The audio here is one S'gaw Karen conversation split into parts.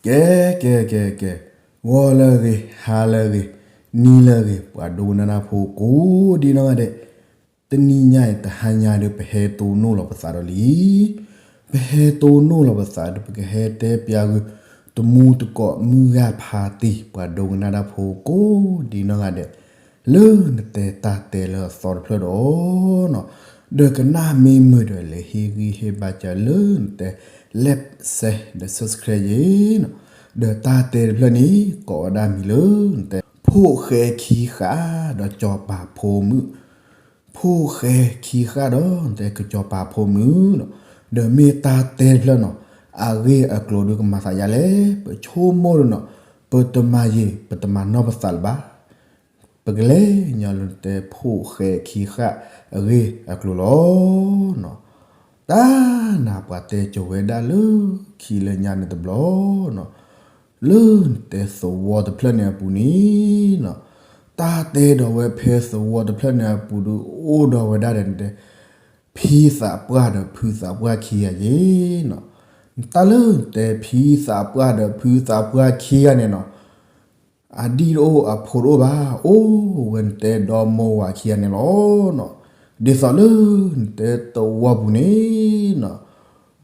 ကဲ ကဲ ကဲ ကဲ, ဂီၤလၢအဂ့ၤ, ဟါလၢအဂ့ၤ, နံၤလၢအဂ့ၤ, ပှၤဒိကနၣ်တၢ်ဖိကိးဒံနီၢ်ဂၤဒဲး, တနံၤညါအံၤ တဟါညါဒီး ပဟဲတိၢ်နီၣ်လီၤပသးဒီးလံ. ပဟဲတိၢ်နီၣ်လီၤပသးဒီး ပကဟဲတဲပျးကွံာ် တမူတကိးမုၢ်ဂၤဖးတံၢ် ပှၤဒိကနၣ်တၢ်ဖိကိးဒံနီၢ်ဂၤဒဲး လၢနတဲတၢ်တဲလၢအသီတဖျၢၣ်ဒီးနီၤ, ဒီးကနၣ်မ့ၢ်မုာ်ဒီး လဲၤဟ့ၣ်ဂံၢ်ဟ့ၣ်ဘါစၢၤလၢနတဲ like share ဒီး subscribe ယ့ၤနီၤ, ဒီးတၢ်တဲတဖျၢၣ်န့ၣ် ကိးဝဲဒၣ်မံၤလၢနတဲ ဖိၣ်ဃဲခံဃၣ် ဒီးစီၤပၤဖိမုၣ်, ဖိၣ်ဃဲခံဃၣ်ဒီးနတဲ ကစီၤပၤဖိမုၣ်နီၤ, ဒီးမ့ၢ်တၢ်တဲတဖျၢၣ်နီၤ, အဂ့ၢ်အကျိၤဒုးကမၤသးယါလဲၣ်, ပဆိကမိၣ်ဒီးနီၤ, ပတမၤယံၤ ပတမၤနီၢ်ပသးလၢၤဘၣ်. ပကလဲၤညီလၢနတဲ ဖိၣ်ဃဲခံဃၣ်အဂ့ၢ်အကျိၤလီၤနီၤ. တၢ်နၤ ပှၤတဲကၠိၤဝဲဒၣ်လၢ ခံလၢညါန့ၣ်တဘျီနီၤ, လၢနတဲသဝီတဖျၢၣ်န့ၣ်အပူၤန့ၣ်နီၤ, တၢ်တဲဒီးဝဲဖဲသဝီတဖျၢၣ်န့ၣ်အပူၤဒီး အိၣ်ဒီးဝဲဒၣ်ဒီးနတဲ ဖံသးပှၢ်ဒီးဖုသးပှၢ်ခံဂၤယ့ၤနီၤ. တၢ်လၢနတဲဖံသးပှၢ်ဒီးဖုသးပှၢ်ခံဂၤန့ၣ်နီၤ, အဒံၣ်တအိၣ်အဖိတအိၣ်ဘၣ်, အိၣ်ဝဲနတဲဒီမိၢ်ဝၤခံဂၤန့ၣ်လီၤနီၤ. ဒ်သိးလၢနတဲသဝီပူၤန့ၣ်နီၤ,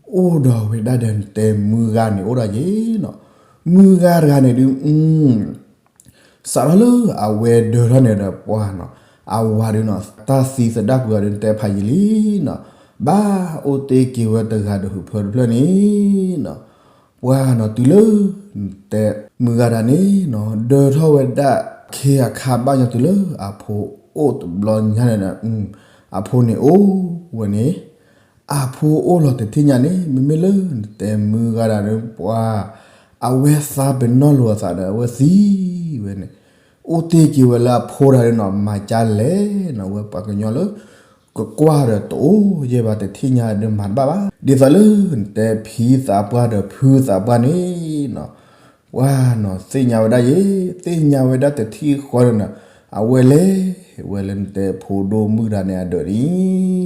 အိၣ်ဒီးဝဲဒၣ်ဒီးနတဲမုၢ်ဂၤန့ၣ်အိၣ်ဒီးယ့ၤနီၤ. မုၢ်ဂၤတဂၤန့ၣ်ဒုး စးထီၣ်လၢအဝဲဒၢထီၣ်န့ၣ်ဒီးပှၢ်နီၤ, အဝၤဒုးနီၤ တၢ်သံသဒၣ်ကွံာ်အီၤဒုးနတဲဖးယံာ်လံနီၤ, ဘၣ်အိၣ်တ့ၢ်က့ၤဝဲတဂၤဒီးဟုးဖၢတဖျၢၣ်န့ၣ်နီၤ, ပှၢ်နီၤ တုၤလၢနတဲမုၢ်ဂၤတဂၤန့ၣ်နီၤ ဒၢထီၣ်ဝဲဒၣ်ခ့အခါဘၣ်ညီတုၤလၢအဖိအိၣ်တဘျီညါန့ၣ်ဒီး အဖိန့ၣ်အိၣ်ဝဲန့ၣ် အဖိအိၣ်လီၤတထံၣ်ညါန့ၣ် မ့မ့ၢ်လၢနတဲမုၢ်ဂၤတဂၤဒီးပှၢ် အဝဲသးပ့ၤနီၣ်လိာ်အသးဒီးအဝဲသံဝဲန့ၣ်, အိၣ်တ့ၢ်က့ၤဝဲလၢအဖိတဂၤဒီးနီၤ မၤကၢ်လဲၣ်နီၤ ဝဲပှၤကညီလၢ ကကွၢ်ဒီးတအိၣ်ယဲၢ်ဘၣ်တထံၣ်ညါဒီးမၤတဘၣ်ဘၣ်. ဒ်သိးလၢနတဲဖံသးပှၢ်ဒီးဖုသးပှၢ်န့ၣ်နီၤ ပှၢ်နီၤ သ့ၣ်ညါဝဲဒၣ်ယ့ၤ, သ့ၣ်ညါဝဲဒၣ်တထံၣ်ဃီဒီးနီၤ အဝဲလဲၤဝဲလၢနတဲဖိဒိၣ်မုၣ်တဂၤန့ၣ်အဒၢးန့ၣ်နီ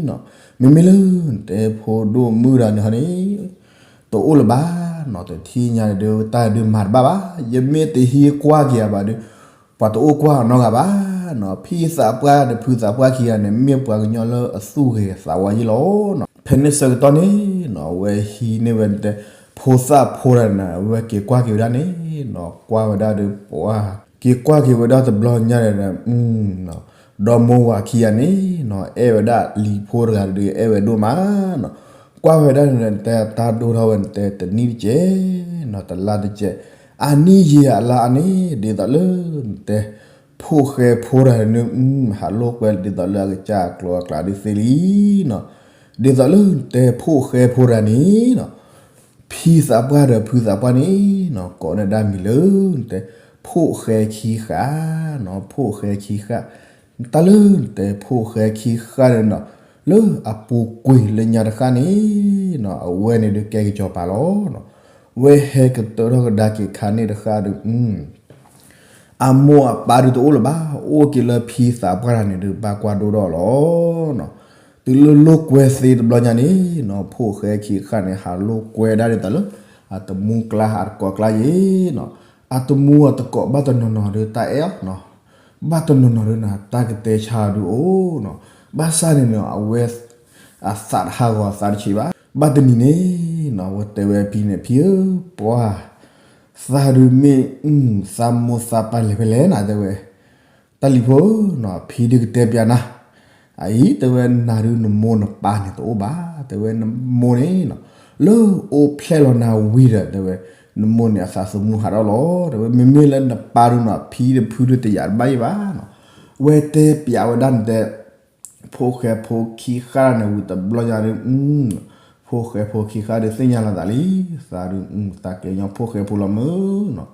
ၤ, မ့မ့ၢ်လၢနတဲဖိဒိၣ်မုၣ်တဂၤန့ၣ်ဟီန့ၣ် တအိၣ်လၢၤဘၣ်နီၤ တထံၣ်ညါဒီးတၢ်ဒုးမၤတဘၣ်ဘၣ်, ယမ့ၢ်တဟံးကွၢ်က့ၤအီၤဘၣ်ဒီး ပှၤတအိၣ်ကွၢ်အီၤနီတဂၤဘၣ်နီၤ, ဖံသးပှၢ်ဒီးဖုသးပှၢ်ခံဂၤန့ၣ် မ့ၢ်ပှၤကညီလၢအသူၣ်ဂ့ၤသးဝါယ့ၢ်လီၤနီၤ. ဖဲန့ၣ်ဆၢကတီၢ်န့ၣ်နီၤ အဝဲဟံးန့ၢ်ဝဲနတဲ ဖိသၣ်ဖိတဂၤန့ၣ် အဝဲက့ၤကွၢ်က့ၤဝဲဒၣ်န့ၣ်နီၤ ကွၢ်ဝဲဒၣ်ဒီးပှၢ် က့ၤကွၢ်က့ၤဝဲဒၣ်တဘျီညါဒီး ဒီမိၢ်ဝၤခံဂၤန့ၣ်နီၤ အဲၣ်ဝဲဒၣ်လံၤဖိတဂၤဒီး အဲၣ်ဝဲဒိၣ်မးနီၤ, ကွၢ်ဝဲဒၣ်နတဲတၢ်ဒိၣ်ထီၣ်ဝဲနတဲတနံၣ်တကဲးနီၤ တလါတကဲး, အနံၣ်ယံာ်အလါအါန့ၣ် ဒ်သိးလၢနတဲ ဖိၣ်ဃဲဖိတဂၤန့ၣ် ဟးလိာ်ကွဲဒ်သိးလၢအကစၢ်အကျိၤအကျဲဒုးသ့လံနီၤ, ဒ်သိးလၢနတဲဖိၣ်ဃဲဖိတဂၤန့ၣ်နီၤ ဖံသးပှၢ်ဒီးဖုသးပှၢ်န့ၣ်နီၤ ကိးန့ၢ်ဒၣ်မံၤလၢနတဲ ဖိၣ်ဃဲခံဃၣ်နီၤ ဖိၣ်ဃဲခံဃၣ်, တၢ်လၢနတဲဖိၣ်ဃဲခံဃၣ်န့ၣ်နီၤ လၢအပူၤကွံာ်လၢညါတဃၣ်န့ၣ်နီၤ အဝဲန့ၣ်ဒုးကဲကစီၤပၤလီၤနီၤ, ဝဲဟဲကတၢၢ်ထီၣ်ကဒါက့ၤခါန့ၣ်တဃၣ်ဒီး အမိၢ်အပၢ်ဒုးတအိၣ်လၢၤဘၣ်, အိၣ်က့ၤလၢဖံသးပှၢ်တဂၤန့ၣ်ဒုး ဘၣ်ကွၢ်ဒိၣ်ထီၣ်လီၤနီၤ, တုၤလၢလိာ်ကွဲသ့တဘျီညါန့ၣ်နီၤ ဖိၣ်ဃဲခံဃၣ်န့ၣ် ဟးလိာ်ကွဲဒၣ်ဒ်သိးလၢ အတမူကျါအတကိးကျါယ့ၤနီၤ, အတမူအတကိးဘၣ်တနီၤနီၤဒုးတၢ်အဲၣ်အီၤနီၤ, ဘၣ်တနီၤနီၤဒုးနၤ တၢ်ကတဲဆါဒုးအိၣ်နီၤ, ဘၣ်ဆၣ်န့ၣ်နီၤ အဝဲ အသးတဟးဂီၤအသးတဆံးဘၣ်, ဘၣ်တနံၤန့ၣ်နီၤ အဝဲတဲဝဲဖံန့ၣ် ဖံဧၢ ပှၢ် သးဒုးမ့ၢ် သးမိၢ်သးပၢ်လဲၤဖဲလဲၣ်နၤ တဲဝဲ, တၢ်လံၤဖိဧၢနီၤ ဖံဒုးကတဲပျးနၤ, အအံၤ တဲဝဲ နၤဒုးနမိၢ်နပၢ်န့ၣ်တအိၣ်ဘၣ်, တဲဝဲ နမိၢ်န့ၣ်နီၤ လၢအိၣ်ဖျဲၣ်လီၤနၤဝံၤဒီး တဲဝဲ နမိၢ်န့ၣ်အသးသမူဟးထီၣ်လီၤ, တဲဝဲ မ့မ့ၢ်လၢနပၢ်ဒုးနီၤ ဖံဒီးဖုဒုးတယာ်တဘၣ်ယံၤဘၣ်နီၤ, ဝဲတဲပျးဝဲဒၣ်နတဲ ဖိၣ်ဃဲဖိခံဃၣ်န့ၣ်ဝံၤတဘျီညါဒီး ဖိၣ်ဃဲဖိခံဃၣ်ဒီးသ့ၣ်ညါလီၤသးလံ, သးဒုး သးကညီဖိၣ်ဃဲဖိလီၤမုၢ်နီၤ,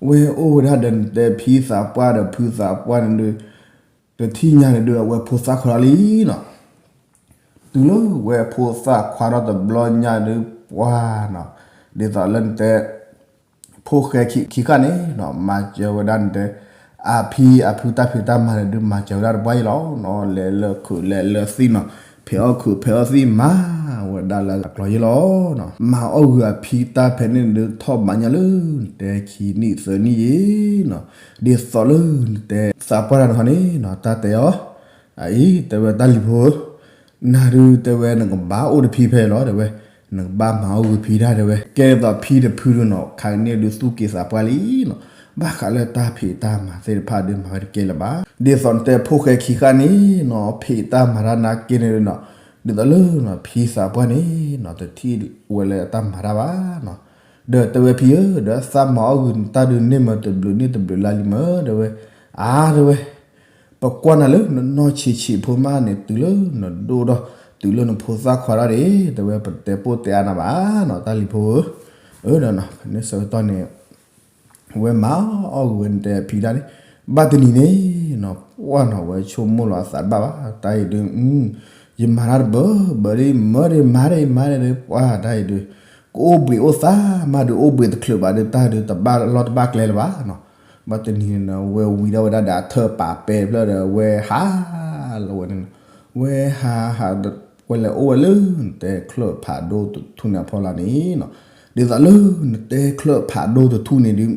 ဝဲအိၣ်ဝဲဒၣ်ဒီးနတဲဖံသးပှၢ်ဒီးဖုသးပှၢ်န့ၣ်ဒုး တထံၣ်ညါန့ၣ်ဒုး အဝဲဖိသၣ်ခွဲးထီၣ်လံနီၤ, တုၤလၢဝဲဖိသၣ်ခွဲးထီၣ်တဘျီညါဒုးပှၢ်နီၤ, ဒ်သိးလၢနတဲ ဖိၣ်ဃဲခံဃၣ်န့ၣ်နီၤ မၤစၢၤဝဲဒၣ်နတဲ အဖံအဖုတၢ်ဖံးတၢ်မၤန့ၣ်ဒုး မၤစၢၤဝဲဒၣ်တပှၢ်အံၤလီၤနီၤ, လဲၤလၢခုးလဲၤလၢသံၣ်နီၤ, ဖဲးအီၣ်ခုးဖဲးအီၣ်သံၣ်မး အဝဲဒၣ်လၢအကျိၤယ့ၢ်လီၤနီၤ. မၤအီၣ်ဂုာ်အဖံတၢ်ဖဲန့ၣ်ဒုးထီၣ်ဘးညါလၢ နတဲခံနံၣ်သၢနံၣ်ယ့ၢ်နီၤ. ဒ်သိးလၢနတဲသးပှၢ်တၢ်န့ၣ်ဟီန့ၣ်နီၤ တၢ်တဲအီၤ အအံၤ တဲဝဲတၢ်လံၤဖိဧၢ, နၤဒုးတဲဝဲနကဘၣ်အိၣ်တဖံဖဲလီၤ တဲဝဲ, နကဘၣ်မၤအီၣ်ဂုာ်ဖံတၢ်တဲဝဲ, ကဲသိးဖံတဖုဒုးနီၤ ခါကန့ၢ်ဒုးသူၣ်က့သးပှၢ်လံနီၤ. ဘၣ်ဃးလၢတၢ်ဖံးတၢ်မၤသ့ၣ်တဖၣ်ဒုးမၤဝဲတကဲလၢၤဘၣ်. ဒ်သိးနတဲဖိၣ်ဃဲခံခါန့ၣ်နီၤ ဖံးတၢ်မၤတၢ်နာ်က့န့ၣ်ဒုးနီၤ, ဒ်သိးလၢနီၤဖံသးပှၢ်န့ၣ်နီၤ တထံၣ်ဝဲလၢအတၢ်မၤတၢ်ဘၣ်နီၤ. ဒီးတဲဝဲဖံဧၢ, ဒီးသးမၤအီၣ်ဂုာ်နတၢ်ဒုးန့ၢ်မၢတဘျုးန့ၢ်တဘျုးလါလံမၢ တဲဝဲ, အါ တဲဝဲ ပကွၢ်နၤလၢနနီၢ်ဆံးဆံးဖိမးန့ၣ် တုၤလၢနဒိၣ်ထီၣ် တုၤလၢနဖိသၣ်ခွါထီၣ်ဒီး တဲဝဲပတဲပိၢ်တဲအါနၤဘၣ်နီၤ တၢ်လံၤဖိဧၢ. အၢ ဒီးနီၤ ဖဲန့ၣ်ဆၢကတီၢ်န့ၣ် ဝဲမၤအီၣ်ဂ့ၤဝဲနတဲဖံတၢ်န့ၣ် ဘၣ်တနံၤန့ၣ်နီၤ ပှၢ်နီၤ ဝဲဆိကမိၣ်လီၤအသးတဘၣ်ဘၣ် တၢ်အံၤဒုး ယမၤတၢ်တဘၢဘၢဒ် မၢဒ်မၤဒ်မၤဒ်ဒုး ပှၢ်တၢ်အံၤဒုး ကအိၣ်ဘှံးအိၣ်သါမးဒုး အိၣ်ဘှံးတချုးဘၣ်ဒုး တၢ်ဒုးတဘၣ်လီၢ်တဘၣ်ကျဲလၢၤဘၣ်နီၤ. ဘၣ်တနံၤန့ၣ်နီၤ ဝဲဝံၤဒီးဝဲဒၣ်ဒီးအထၢၣ်ပာ်ပဲဖျၢၣ်ဒီး ဝဲဟးလီၤဝဲန့ၣ်နီၤ ဝဲဟးဟး ဝဲလဲၤအိၣ်ဝဲလၢနတဲချၢၣ်ဖးဒိၣ်တထူၣ်န့ၣ်အဖီလာ်န့ၣ်နီၤ. ဒ်သိးလၢနတဲချၢၣ်ဖးဒိၣ်တထူၣ်န့ၣ်ဒုး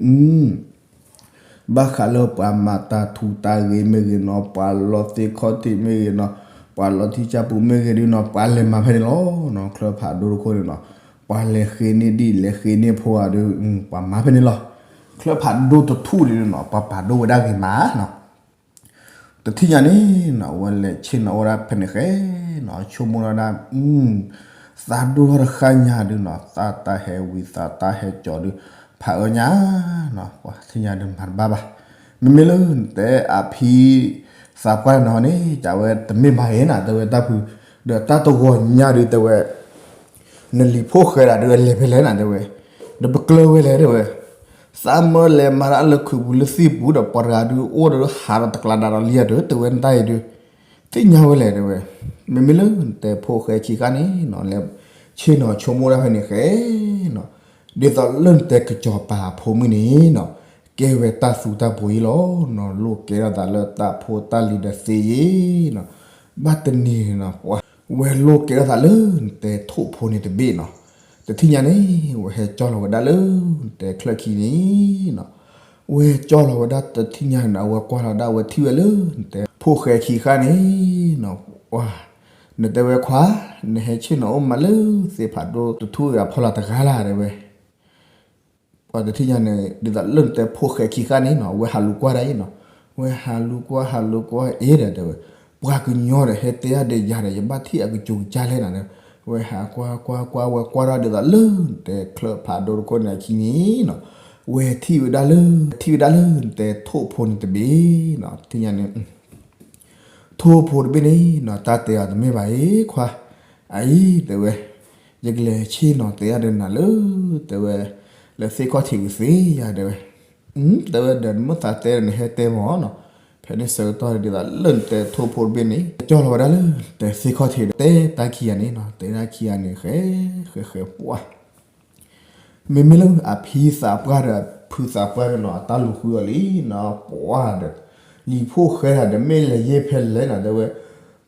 ဘၣ်ဃးလၢပှၤမၤတၢ်ထူးတၢ်ဂ့ၤမ့ၢ်ဂ့ၤနီၤ ပှၤလီၤသ့ခီၣ်ထံးမ့ၢ်ဂ့ၤနီၤ ပှၤလီၤထံကၢ်ပူၤမ့ၢ်ဂ့ၤဒုးနီၤ ပှၤလဲၤမၤဖဲန့ၣ်လီၤနီၤ. ချၢၣ်ဖးဒိၣ်တခိၣ်န့ၣ်နီၤ ပှၤလဲၤဃ့န့ၢ်ဒံၣ်လဲၤဃ့န့ၢ်ဖိဧါဒုး ပှၤမၤဖဲန့ၣ်လီၤ. ချၢၣ်ဖးဒိၣ်တထူၣ်န့ၣ်နီၤ ပှၤပာ်ဒိၣ်ဝဲဒၣ်ဂ့ၤမးနီၤ. တထံၣ်ညါန့ၣ်နီၤ အဝဲလဲၤဆ့ၣ်နီၤအိၣ်ဒၣ်ဖဲန့ၣ်ဃဲနီၤ ဆိကမိၣ်ဒၣ်ဒၣ် သးဒိၣ်ထီၣ်တဃၣ်ညါဒုးနီၤ သးတၢ်ဟဲဝံၤသးတၢ်ဟဲကၠီဒုး ဖးအၢညါနီၤ ပှၤထံၣ်ညါဒုးမၤတဘၣ်ဘၣ်. မ့မ့ၢ်လၢနတဲအဖံသးပှၢ်န့ၣ်ဟီန့ၣ် ကဝဲတမ့ၢ်ဘၣ်အံၤနီၤ တဲဝဲတၢ်ဖု ဒီးတၢ်တဂီၤညါဒုးတဲဝဲ နလံၤဖိၣ်ဃဲဒၣ်ဒုးအလဲၤဖဲလဲၣ်နၤတဲဝဲ, ဒီးပကျၢၤဝဲလဲၣ်တဲဝဲ, သးမၢလဲၤမၤတၢ်လၢခုးပူၤလၢသံၣ်ပူၤဒီးပှၤတဂၤဒုး အိၣ်ဒီးဟးဒီးတကျးဒါဒီးလံဧါဒုး တဲဝဲနတၢ်အံၤဒုး, သ့ၣ်ညါဝဲလဲၣ်တဲဝဲ, မ့မ့ၢ်လၢနတဲဖိၣ်ဃဲခံခါန့ၣ်နီၤ လဲၤဆ့ၣ်နီၤဆိကမိၣ်ဒၣ်ဖဲန့ၣ်ဃဲနီၤ, ဒ်သိးလၢနတဲကစီၤပၤဖိမုၣ်န့ၣ်နီၤ, ကဲဝဲတၢ်သူတၢ်ပှ့ၤယ့ၢ်လီၤနီၤ, လိၣ်ကဲထီၣ်သးလၢတၢ်ဖိတၢ်လံၤဒီးသ့ယ့ၢ်နီၤ, ဘၣ်တနံၤနီၤ ဝဲလိၣ်ကဲထီၣ်သးလၢနတဲထိၣ်ဖိန့ၣ်တဘ့ၣ်နီၤ, တထံၣ်ညါန့ၣ် ဝဲဟဲကၠီလီၤဝဲဒၣ်လၢနတဲချၢၣ်ခံန့ၣ်နီၤ, ဝဲကၠီလီၤဝဲဒၣ်တထံၣ်ညါန့ၣ် အဝဲကွၢ်လီၤဒၣ်ဝဲထံၣ်ဝဲလၢနတဲဖိၣ်ဃဲခံခါန့ၣ်နီၤ, ပှၤ နတဲဝဲခွါ, နဟဲဆ့ၣ်နီၤအိၣ်မးလၢသ့ၣ်ဖးဒိၣ်တထူၣ်အံၤအဖီလာ်တဂၤလၢ်တဲဝဲ ပှၤတထံၣ်ညါန့ၣ် ဒ်သိးလၢနတဲဖိၣ်ဃဲခံခါန့ၣ်နီၤ ဝဲဟးလူၤကွၢ်ဒၣ်အံၤနီၤ, ဝဲဟးလူၤကွၢ်ဟးလူၤကွၢ်အ့ဒီးတဲဝဲ, ပှၤကညီဒီးဟဲတဲယၤဒီးယၤဒီး ယဘၣ်ထံၣ်အကစူၤကစၢ်လဲၣ်နၤဒီး, ဝဲဟးကွၢ်ကွၢ်ကွၢ်ဝဲကွၢ်ထီၣ်ဒ်သိးလၢနတဲချၢၣ်ဖးဒိၣ်တခိၣ်န့ၣ်အခံန့ၣ်နီၤ, ဝဲထံၣ်ဝဲဒၣ်လၢ ထံၣ်ဝဲဒၣ်လၢနတဲထိၣ်ဖိန့ၣ်တဘ့ၣ်နီၤ, တထံၣ်ညါန့ၣ် ထိၣ်ဖိတဘ့ၣ်န့ၣ်နီၤ တၢ်တဲအီၤတမ့ၢ်ဘၣ်အံၤခွါ, အအံၤတဲဝဲ, ယကလဲၤဆ့ၣ်နီၤတဲယၤဒီးနၤလၢ တဲဝဲ, လၢသ့ၣ်ခီၣ်ထံးကသ့ယၤတဲဝဲ, တဲဝဲဒီးနမ့ၢ်သးတဲဒီးနဟဲတဲမ့ၢ်နီၤ, ဖဲန့ၣ်ဆၢကတီၢ်ဒ်သိးလၢနတဲထိၣ်ဖိတဘ့ၣ်န့ၣ် ကၠီလီၤဝဲဒၣ်လၢ တဲသ့ၣ်ခီၣ်ထံးဒီး တဲတၢ်ခံဂၤန့ၣ်နီၤ တဲတၢ်ခံဂၤန့ၣ် ဃဲ ဃဲ ဃဲပှၢ် မ့မ့ၢ်လၢအဖံသးပှၢ်ဒီးဖုသးပှၢ်န့ၣ်နီၤ အတၢ်လူၤဃုအီၤလံနီၤ ပှၢ်ဒီး လံၤဖိၣ်ဃဲဒီး မ့ၢ်လဲၤယဲၢ်ဖဲလဲၣ်နီၤ တဲဝဲ,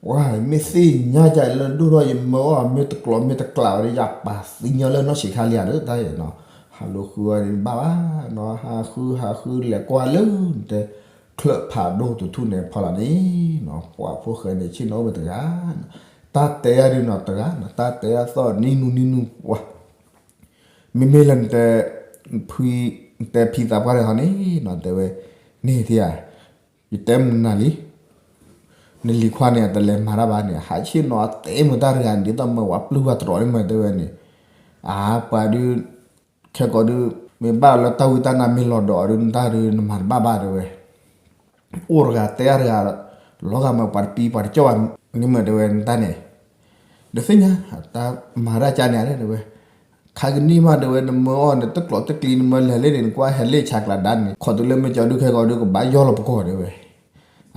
ပှၢ် မ့ၢ်သ့ၣ်ညါကလဲၣ်ဒိၣ်ထီၣ်ယမၢအီၣ် မ့ၢ်တကျိးမ့ၢ်တကျးဝဲဒီး ယပာ်သံညီလၢနီၢ်ဆံးခါလံဧါဒီး တၢ်အံၤနီၤ ဟးလူၤဃုအီၤန့ၣ်ဘၣ်ဘၣ်နီၤ ဟးဃုဟးဃုလဲၤကွၢ်လၢ တဲ ချၢၣ်ဖးဒိၣ်တထူၣ်န့ၣ်ဖီလာ်န့ၣ်နီၤ ပှၤဖိၣ်ဃဲန့ၣ် ဆ့ၣ်နီၤအိၣ်မးတဂၤ တၢ်တဲယၤဒုးနီၤတဂၤနီၤ တၢ်တဲယၤသီၣ်နံၤနုၤနံၤနုၤပှၢ် မ့မ့ၢ်လၢနတဲ ဖု နတဲဖံသးပှၢ်ဒီးဟီန့ၣ်နီၤ တဲဝဲ န့ၣ်ထံဧါ ယတဲမနုၤလံ နလံၤခွါန့ၣ် အတလဲၤမၤတၢ်ဘၣ်န့ၣ် ဟးဆ့ၣ်နီၤအတဲမတၢ်တဂၤန့ၣ် ဒ်သိးမၢဝဲပျုၢ်ဝဲတြီၤန့ၣ်မၢတဲဝဲန့ၣ် အါ ပှၤဒုး ခဲကိးဒုး မ့ၢ်ဘၣ်လၢတၢ်ဝံတၢ်နါမ့ၢ်လီၤဒီးဒုး နတၢ်ဒုးနမၤတဘၣ်ဘၣ်တဲဝဲ အိၣ်တဂၤတဲအါတဂၤ လီၤဂာ်မးပှၤတပံၤပှၤတကီၢ်ဘၣ်န့ၣ်မၢတဲဝဲ နတၢ်န့ၣ် ဒီးသ့ၣ်ညါ တၢ်မၤတၢ်ကါန့ၣ်တဲဝဲ ခါကနံၣ်မးတဲဝဲ နမၢအီၣ်န့ၣ် တကျိးတကျံး နမၢလဲၤလၢန့ၣ် နကွၢ်ဟဲလ့ၣ်ဆးကျးဒါန့ၣ် ခိးတုၤလၢမ့ၢ်ကၠီဒုးခဲကိးဒုး ကဘၣ်ယီၢ်လီၤပကိာ်တဲဝဲ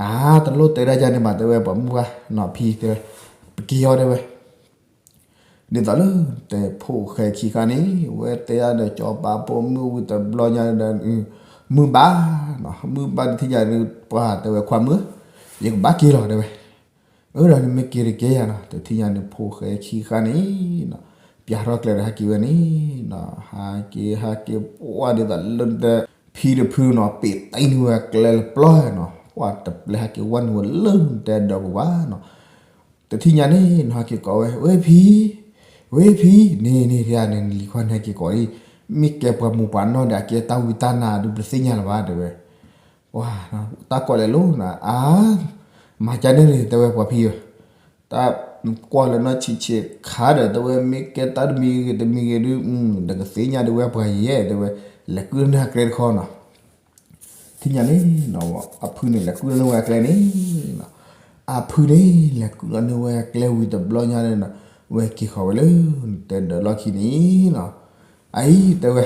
အါ တလိၣ်တဲတၢ်ကါန့ၣ်ဘၣ်တဲဝဲ ပှၤမုၢ်ပှၢ်နီၤဖံတဲဝဲ ပက့ၤအီၤတဲဝဲ ဒ်သိးလၢတဲဖိၣ်ဃဲခံခါန့ၣ် ဝဲတဲယၤဒီးကၠီၤပၤဖိမုၣ်ဝံၤတဘျီညါဒီး မုၢ်ဘၣ်နီၤ မုၢ်ဘၣ်တထံၣ်ညါဒုး ပှၤတဲဝဲခွါမုၣ် ယကဘၣ်က့ၤလီၤတဲဝဲ အၢ ဒီးနမ့ၢ်က့ၤတက့ၢ်ယၤနီၤ, တထံၣ်ညါန့ၣ် ဖိၣ်ဃဲခံဃၣ်န့ၣ်နီၤ, ပျၢ်ထီၣ်ကျဲဒီးဟဲက့ၤဝဲန့ၣ်နီၤ, ဟဲက့ၤ ဟဲက့ၤ ပှၢ်ဒ်သိးလၢနတဲ ဖံတဖုနီၤ ပ့ၤတံၢ်န့ၢ်ဝဲကျဲလၢပျီနီၤ, ပှၢ်တပျဲဟဲက့ၤဝဲန့ၣ်ဝဲလၢနတဲဒီးပူၤဘၣ်နီၤ, တထံၣ်ညါန့ၣ်နီၤ ဟဲက့ၤကိးဝဲ ဝ့ၢ်ဖံ ဝ့ၢ်ဖံ န့ၣ်န့ၣ် တထံၣ်ညါန့ၣ် နလံၤခွါန့ၣ်ဟဲက့ၤကိးအံၤ, မ့ၢ်ကဲပှၤမူးပှၤနီၢ်ဒီး အကဲတၢ်ဝံတၢ်နါဒုး ပတသ့ၣ်ညါလၢၤဘၣ် တဲဝဲ ပှၤ တၢ်ကိးလဲၤလိၤနီၤ, အါ မၤကၢ်န့ၣ်န့ၣ် တဲဝဲပှၤဖံဧၢ, တၢ်ကွၢ်လၢနီၢ်ဆံးဆံးခါဒီး တဲဝဲမ့ၢ်ကဲတၢ်တမံၤဂ့ၤတမံၤဂ့ၤဒုး နကသ့ၣ်ညါဒုးဝဲပှၤယဲၢ် တဲဝဲ, လဲၤကုၣ်န့ၢ်ကျဲတခီနီၤ, ထံၣ်ညါန့ၣ်နီၤ အဖုန့ၣ်လဲၤကုၣ်န့ၢ်ဝဲအကျဲန့ၣ်နီၤ, အဖုန့ၣ် လဲၤကုၣ်လီၤန့ၢ်ဝဲအကျဲဝံၤတဘျီညါန့ၣ်နီၤ, ဝဲက့ၤဃီၤဝဲလၢ နတဲဒၢးလီၢ်ခံန့ၣ်နီၤ, အအံၤ တဲဝဲ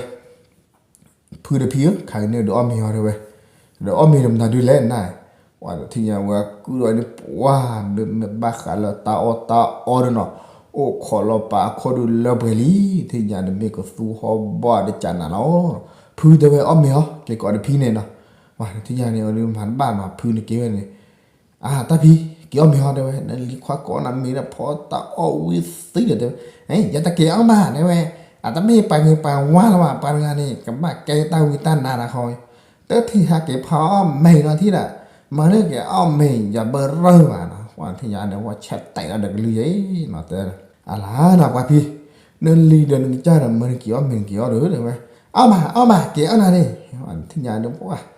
ဖုတဖံဧၢ ခါက့ၤန့ၣ်ဒီးအီၣ်မ့ၤအီၤတဲဝဲ, ဒီးအီၣ်မ့ၤဒီးမတၤဒုလဲၣ်နၤ, ပှၤတထံၣ်ညါဝဲကုၣ်ဒီးန့ၣ် ပှၤ မ့ၢ်ဘၣ်ဃးလၢတၢ်အီၣ်တၢ်အီဒီးနီၤ, အိၣ်ခိးလီၤပာ်အခိၣ်ဒုးလၢပှဲၤလံ, ထံၣ်ညါန့ၣ်မ့ၢ်ကသူဟီၣ်ဘီၣ်တကးနၤလီၤ, ဖုတဲဝဲအီၣ်မ့ၤအီၤ က့ၤကိးတဖံန့ၣ်နီၤ, ပှၤတထံၣ်ညါန့ၣ် အဒုးမၤတဘၣ်နီၤ ဖုန့ၣ်က့ၤဝဲန့ၣ် အါ တၢ်ဖံ က့ၤအီၣ်မ့ၤဟီ တဲဝဲ နလံၤခွါကိးနၤမ့ၤဒီးဖီတၢ်အီၣ်ဝံသံဒီး တဲဝဲ ယတက့ၤအီၣ်ဘၣ် တဲဝဲ, အတမ့ၢ်ပှၤဂ့ၤပှၤဝါလၢၤဘၣ် ပှၤတဂၤန့ၣ် ကဘၣ်ကဲတၢ်ဝံတၢ်နါတခီ, တထံၣ်ဟဲက့ၤဖီအီၣ်မ့ၤနီၤထံၣ်ဒီး မၤလၢက့ၤအီၣ်မ့ၤ ယဘၢရၢၢ်ဘၣ်နီၤ, ပှၤထံၣ်ညါန့ၣ် ဝဲဆဲးတဲာ်လီၤဒီးကလုၢ်ယဲနီၤ တဲ အလါနီၤ ပှၤဖံ နလံၤဒီးနကစၢ်ဒီး မ့ၢ်နက့ၤအီၣ်မ့ၤနက့ၤအီၣ်ဒီး တဲဝဲ, အီၣ်ဘၣ် အီၣ်ဘၣ် က့ၤအီၣ်နၤန့ၣ်, ထံၣ်ညါဒီးပှၤ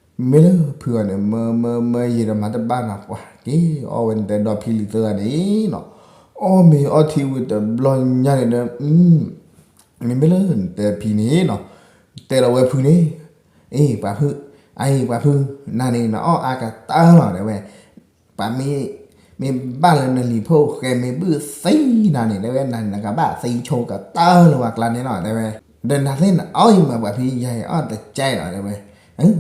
မ့ၢ်လၢဖုအီၤန့ၣ် မၢမၢမၢယံာ်ဒီးမၤတဘၣ်နီၤ ပှၤက့ၤအီၣ်ဝဲန့ၣ် တဲဒီဖံလံၤသၢဂၤန့ၣ်နီၤ, အီၣ်မ့ၤအီထံဝံၤတဘျီညါန့ၣ်ဒီး မ့မ့ၢ်လၢနတဲဖံန့ၣ်နီၤ, တဲလီၤဝဲဖုန့ၣ်, အ့ ပှၤဖု, အအံၤ ပှၤဖု, နၤန့ၣ် နအီၣ်အါကတၢၢ်လီၤ တဲဝဲ, ပှၤမ့ၢ်, မ့ၢ်ဘၣ်လၢနလံၤဖိၣ်ဃဲမ့ၢ်ဘုၣ်သံနၤန့ၣ် တဲဝဲ နၤန့ၣ် နကဘၣ်သံဆိကတၢၢ်လၢပှၤကျါန့ၣ်လီၤ တဲဝဲ, ဒီးနၤသ့ၣ်နအီၣ်အံၤမး ပှၤဖံယၤအံၤအီၣ်တကဲလီၤ တဲဝဲ,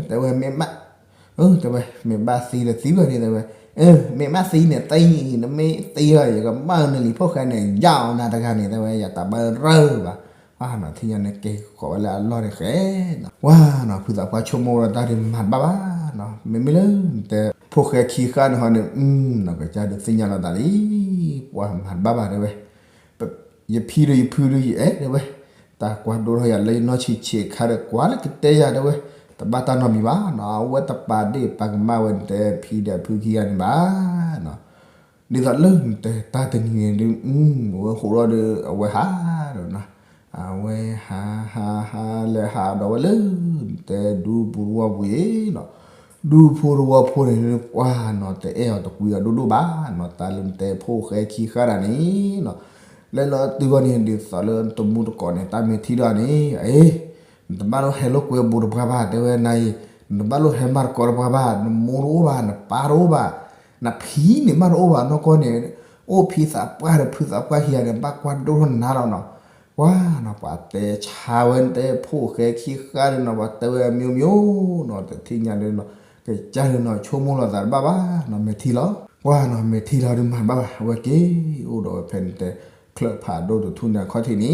တဲဝဲမ့ၢ်ဘၣ်, တဲဝဲ မ့ၢ်ဘၣ်သံဒီးသံဘၣ်န့ၣ် တဲဝဲ, မ့ၢ်ဘၣ်သံန့ၣ်သံ, နမ့ၢ်သံလီၤ ယကမၢနလံၤဖိၣ်ဃဲန့ၣ် ယၤအီၤနၤတဂၤန့ၣ် တဲဝဲ ယတဘၢရၢၢ်ဘၣ်, ထံၣ်ညါန့ၣ်က့ၤဃီၤဝဲလၢအလီၢ်န့ၣ်ဃဲနီၤ, ဝါနီၤ ဖုသးပှၢ်ဆိကမိၣ်ဒီးတၢ်ဒုးမၤတဘၣ်ဘၣ်နီၤ, မ့မ့ၢ်လၢနတဲ ဖိၣ်ဃဲခံဃၣ်န့ၣ်ဟီန့ၣ် ကစၢ်ဒုးသ့ၣ်ညါလီၤသးလံ, ပှၤမၤတဘၣ်ဘၣ် တဲဝဲ, ယဖံဒီးယဖုဒီးယအဲၣ် တဲဝဲ, တၢ်ကွၢ်ဒိၣ်ထီၣ်ယၤလၢယနီၢ်ဆံးဆံးအခါဒီး ကွၢ်လၢကတဲယၤ တဲဝဲ, တဘၣ်တၢ်နီတမံၤဘၣ်နီၤ, အဝဲတပာ်ဒ့ၣ်ပာ်ကမၣ်ဝဲနတဲဖံဒီးဖုခံဂၤန့ၣ်ဘၣ်နီၤ, ဒ်သိးလၢနတဲတၢ်တနံၤန့ၣ်ဒုး အဝဲဟးထီၣ်ဒီးဝဲဟးဒီးနီၤ, အဝဲဟးဟးဟးလဲၤဟးဒီးဝဲလၢ နတဲဒူဖိတဝီဖိအံၤနီၤ, ဒူဖိတဝီဖိန့ၣ် ပှၤနီၤ တအဲၣ်အီၤတကွံအီၤဒိၣ်ဒိၣ်ဘၣ်နီၤ, တၢ်လၢနတဲဖိၣ်ဃဲခံဃၣ်ဒၣ်န့ၣ်နီၤ, လဲၤလီၤတုၤဂီၢ်န့ၣ် ဒ်သိးလၢတမူတကိးန့ၣ် တၢ်မ့ၢ်ထံၣ်ဒီးန့ၣ် အ့ နတဘၣ်လိၣ်ဟဲလိာ်ကွဲဘူးတပှၢ်ဘၣ် တဲဝဲနၤအံၤ, နတဘၣ်လိၣ်ဟဲမၤသကိးတပှၢ်ဘၣ်, နမိၢ်တအိၣ်ဘၣ်, နပၢ်တအိၣ်ဘၣ်, နဖံန့ၣ်မးတအိၣ်ဘၣ်နီၢ်ကီၢ်န့ၣ်, အိၣ်ဖံသးပှၢ်ဒီးဖုသးပှၢ်ခံဂၤန့ၣ် ဘၣ်ကွၢ်ဒိၣ်ထီၣ်နၤလီၤနီၤ, ပှၤနီၤ ပှၤတဲဆါဝဲနတဲဖိၣ်ဃဲခံဃၣ်န့ၣ်နီၤ ပှၤတဲဝဲအမျိုးမျိုးနီၤ, တထံၣ်ညါန့ၣ်နီၤ, ကစၢ်န့ၣ်နီၤ ဆိကမိၣ်လီၤသးတဘၣ်ဘၣ်နီၤ, မဲာ်ထံလီၤ, ပှၤနီၤ မဲာ်ထံလီၤဒုးမၤတဘၣ်ဘၣ်, အဝဲက့ၤအိၣ်ဒီးဝဲဖဲနတဲ ချၢၣ်ဖးဒိၣ်တထူၣ်န့ၣ်အခီၣ်ထံးန့ၣ်နီ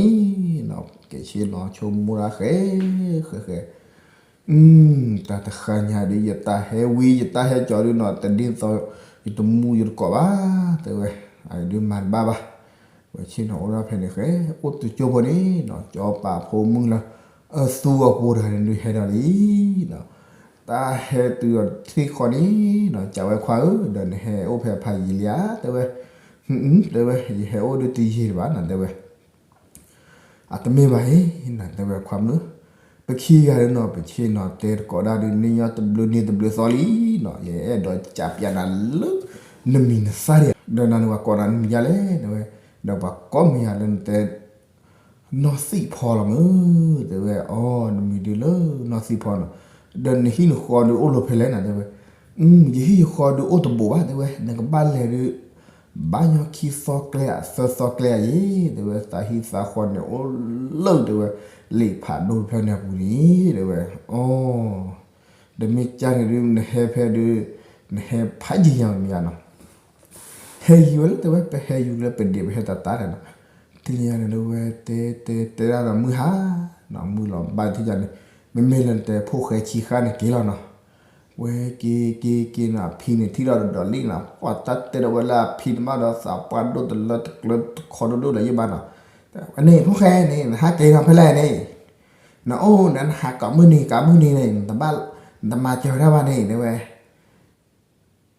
ၤ, က့ၤဆ့ၣ်နီၤ ဆိကမိၣ်ဒၣ်ဃဲ ဃဲဃဲ တၢ်တဃၣ်ညါဒုး ယတၢ်ဟဲဝံယတၢ်ဟဲကၠီဒုးနီၤ တဒ်သိး ယတမူယတကိးဘၣ် တဲဝဲ, အဒုးမၤတဘၣ်ဘၣ်, ဝဲဆ့ၣ်နီၤအိၣ်ဒၣ်ဖဲန့ၣ်ဃဲ အိၣ်တကၠိဖိန့ၣ်နီၤ ကၠီပာ်ဖိမုၣ်လၢ အသူအပူၤတဂၤန့ၣ်ဒုးဟဲဒီးလံနီၤ, တၢ်ဟဲတုၤဒီးထံၣ်ဃီန့ၣ်နီၤ ကးဝဲခွါဧၢ ဒီးနဟဲအိၣ်ဖဲဖးယံာ်လံဧါ တဲဝဲ, တဲဝဲ ယဟဲအိၣ်ဒုးတယံာ်တဘၣ်နီၤ တဲဝဲ အတမ့ၢ်ဘၣ်အံၤ နတဲဝဲခွါမုၣ်, ပခံဂၤဒုးနီၤ ပဆ့ၣ်နီၤတဲတကိးဒၣ်ဒုး နညီတဘျုးနံၤတဘျုးသီလံနီၤ, ယအဲၣ်ဒိးကးပျးနၤလၢ နမံၤနသၣ်ဒံး, ဒီးနၤန့ၣ်ပှၤကိးနၤနမံၤဒ်လဲၣ် တဲဝဲ, ဒီးပှၤကိးမံၤယၤလၢနတဲ နီၢ်သံၣ်ဖီလီၤမုၢ်, တဲဝဲ အိ နမံၤဒုးလၢနီၢ်သံၣ်ဖီနီၤ, ဒီးနဟံၣ်နဃီဒုးအိၣ်လီၤဖဲလဲၣ်နီၤ တဲဝဲ, ယဟံၣ်ယဃီဒုးအိၣ်တဘိးဘၣ် တဲဝဲ, နကဘၣ်လဲၤဒုး ဘၣ်ညီခံသီကျဲဧါ သၢသီကျဲဧါယဲ, တဲဝဲ သးဟံၣ်သးဃီန့ၣ်အိၣ်လၢ တဲဝဲ လ့ၣ်ဖးဒိၣ်တဖျၢၣ်န့ၣ်အပူၤန့ၣ် တဲဝဲ, အိ ဒီးမ့ၢ်ကၢ်န့ၣ်ဒုး နဟဲဖဲဒုး နဟဲဖးယံာ်ယံာ်မ့ၢ်ဧါနီၤ, ဟဲယံာ်ဝဲလၢ တဲဝဲ ပဟဲယံာ်လၢပဒ့းပဟဲတၢ်တၢ်န့ၣ်နီၤ, ထံၣ်ညါန့ၣ်ဒီးဝဲတဲတဲတဲဒၣ်ဒီးမုၢ်ဟါနီၤ မုၢ်လီၤဘၣ်ထံၣ်ညါန့ၣ် မ့မ့ၢ်လၢနတဲဖိၣ်ဃဲခံဃၣ်န့ၣ်က့ၤလီၤနီၤ, ဝဲက့ၤက့ၤက့ၤနီၤ အဖံန့ၣ်ထံၣ်ဒီးတဒီးလံနီၤ ပှၤတၢ်တဲဒီးဝဲလၢအဖံန့ၣ်ဘၣ်ဒီးသးပှၢ်ဒိၣ်တလၢတကျၢတခီဒိၣ်ဒိၣ်ဒီးယဘၣ်နီၤ, န့ၣ်ဖိၣ်ဃဲန့ၣ် နဟးက့ၤနီၤဖဲလဲၣ်န့ၣ်, နအိၣ်နဟးကိးမုၢ်နံၤကိးမုၢ်နံၤန့ၣ် နတဘၣ် နတမၤစၢၤဝဲဒၣ်ဘၣ်န့ၣ် တဲဝဲ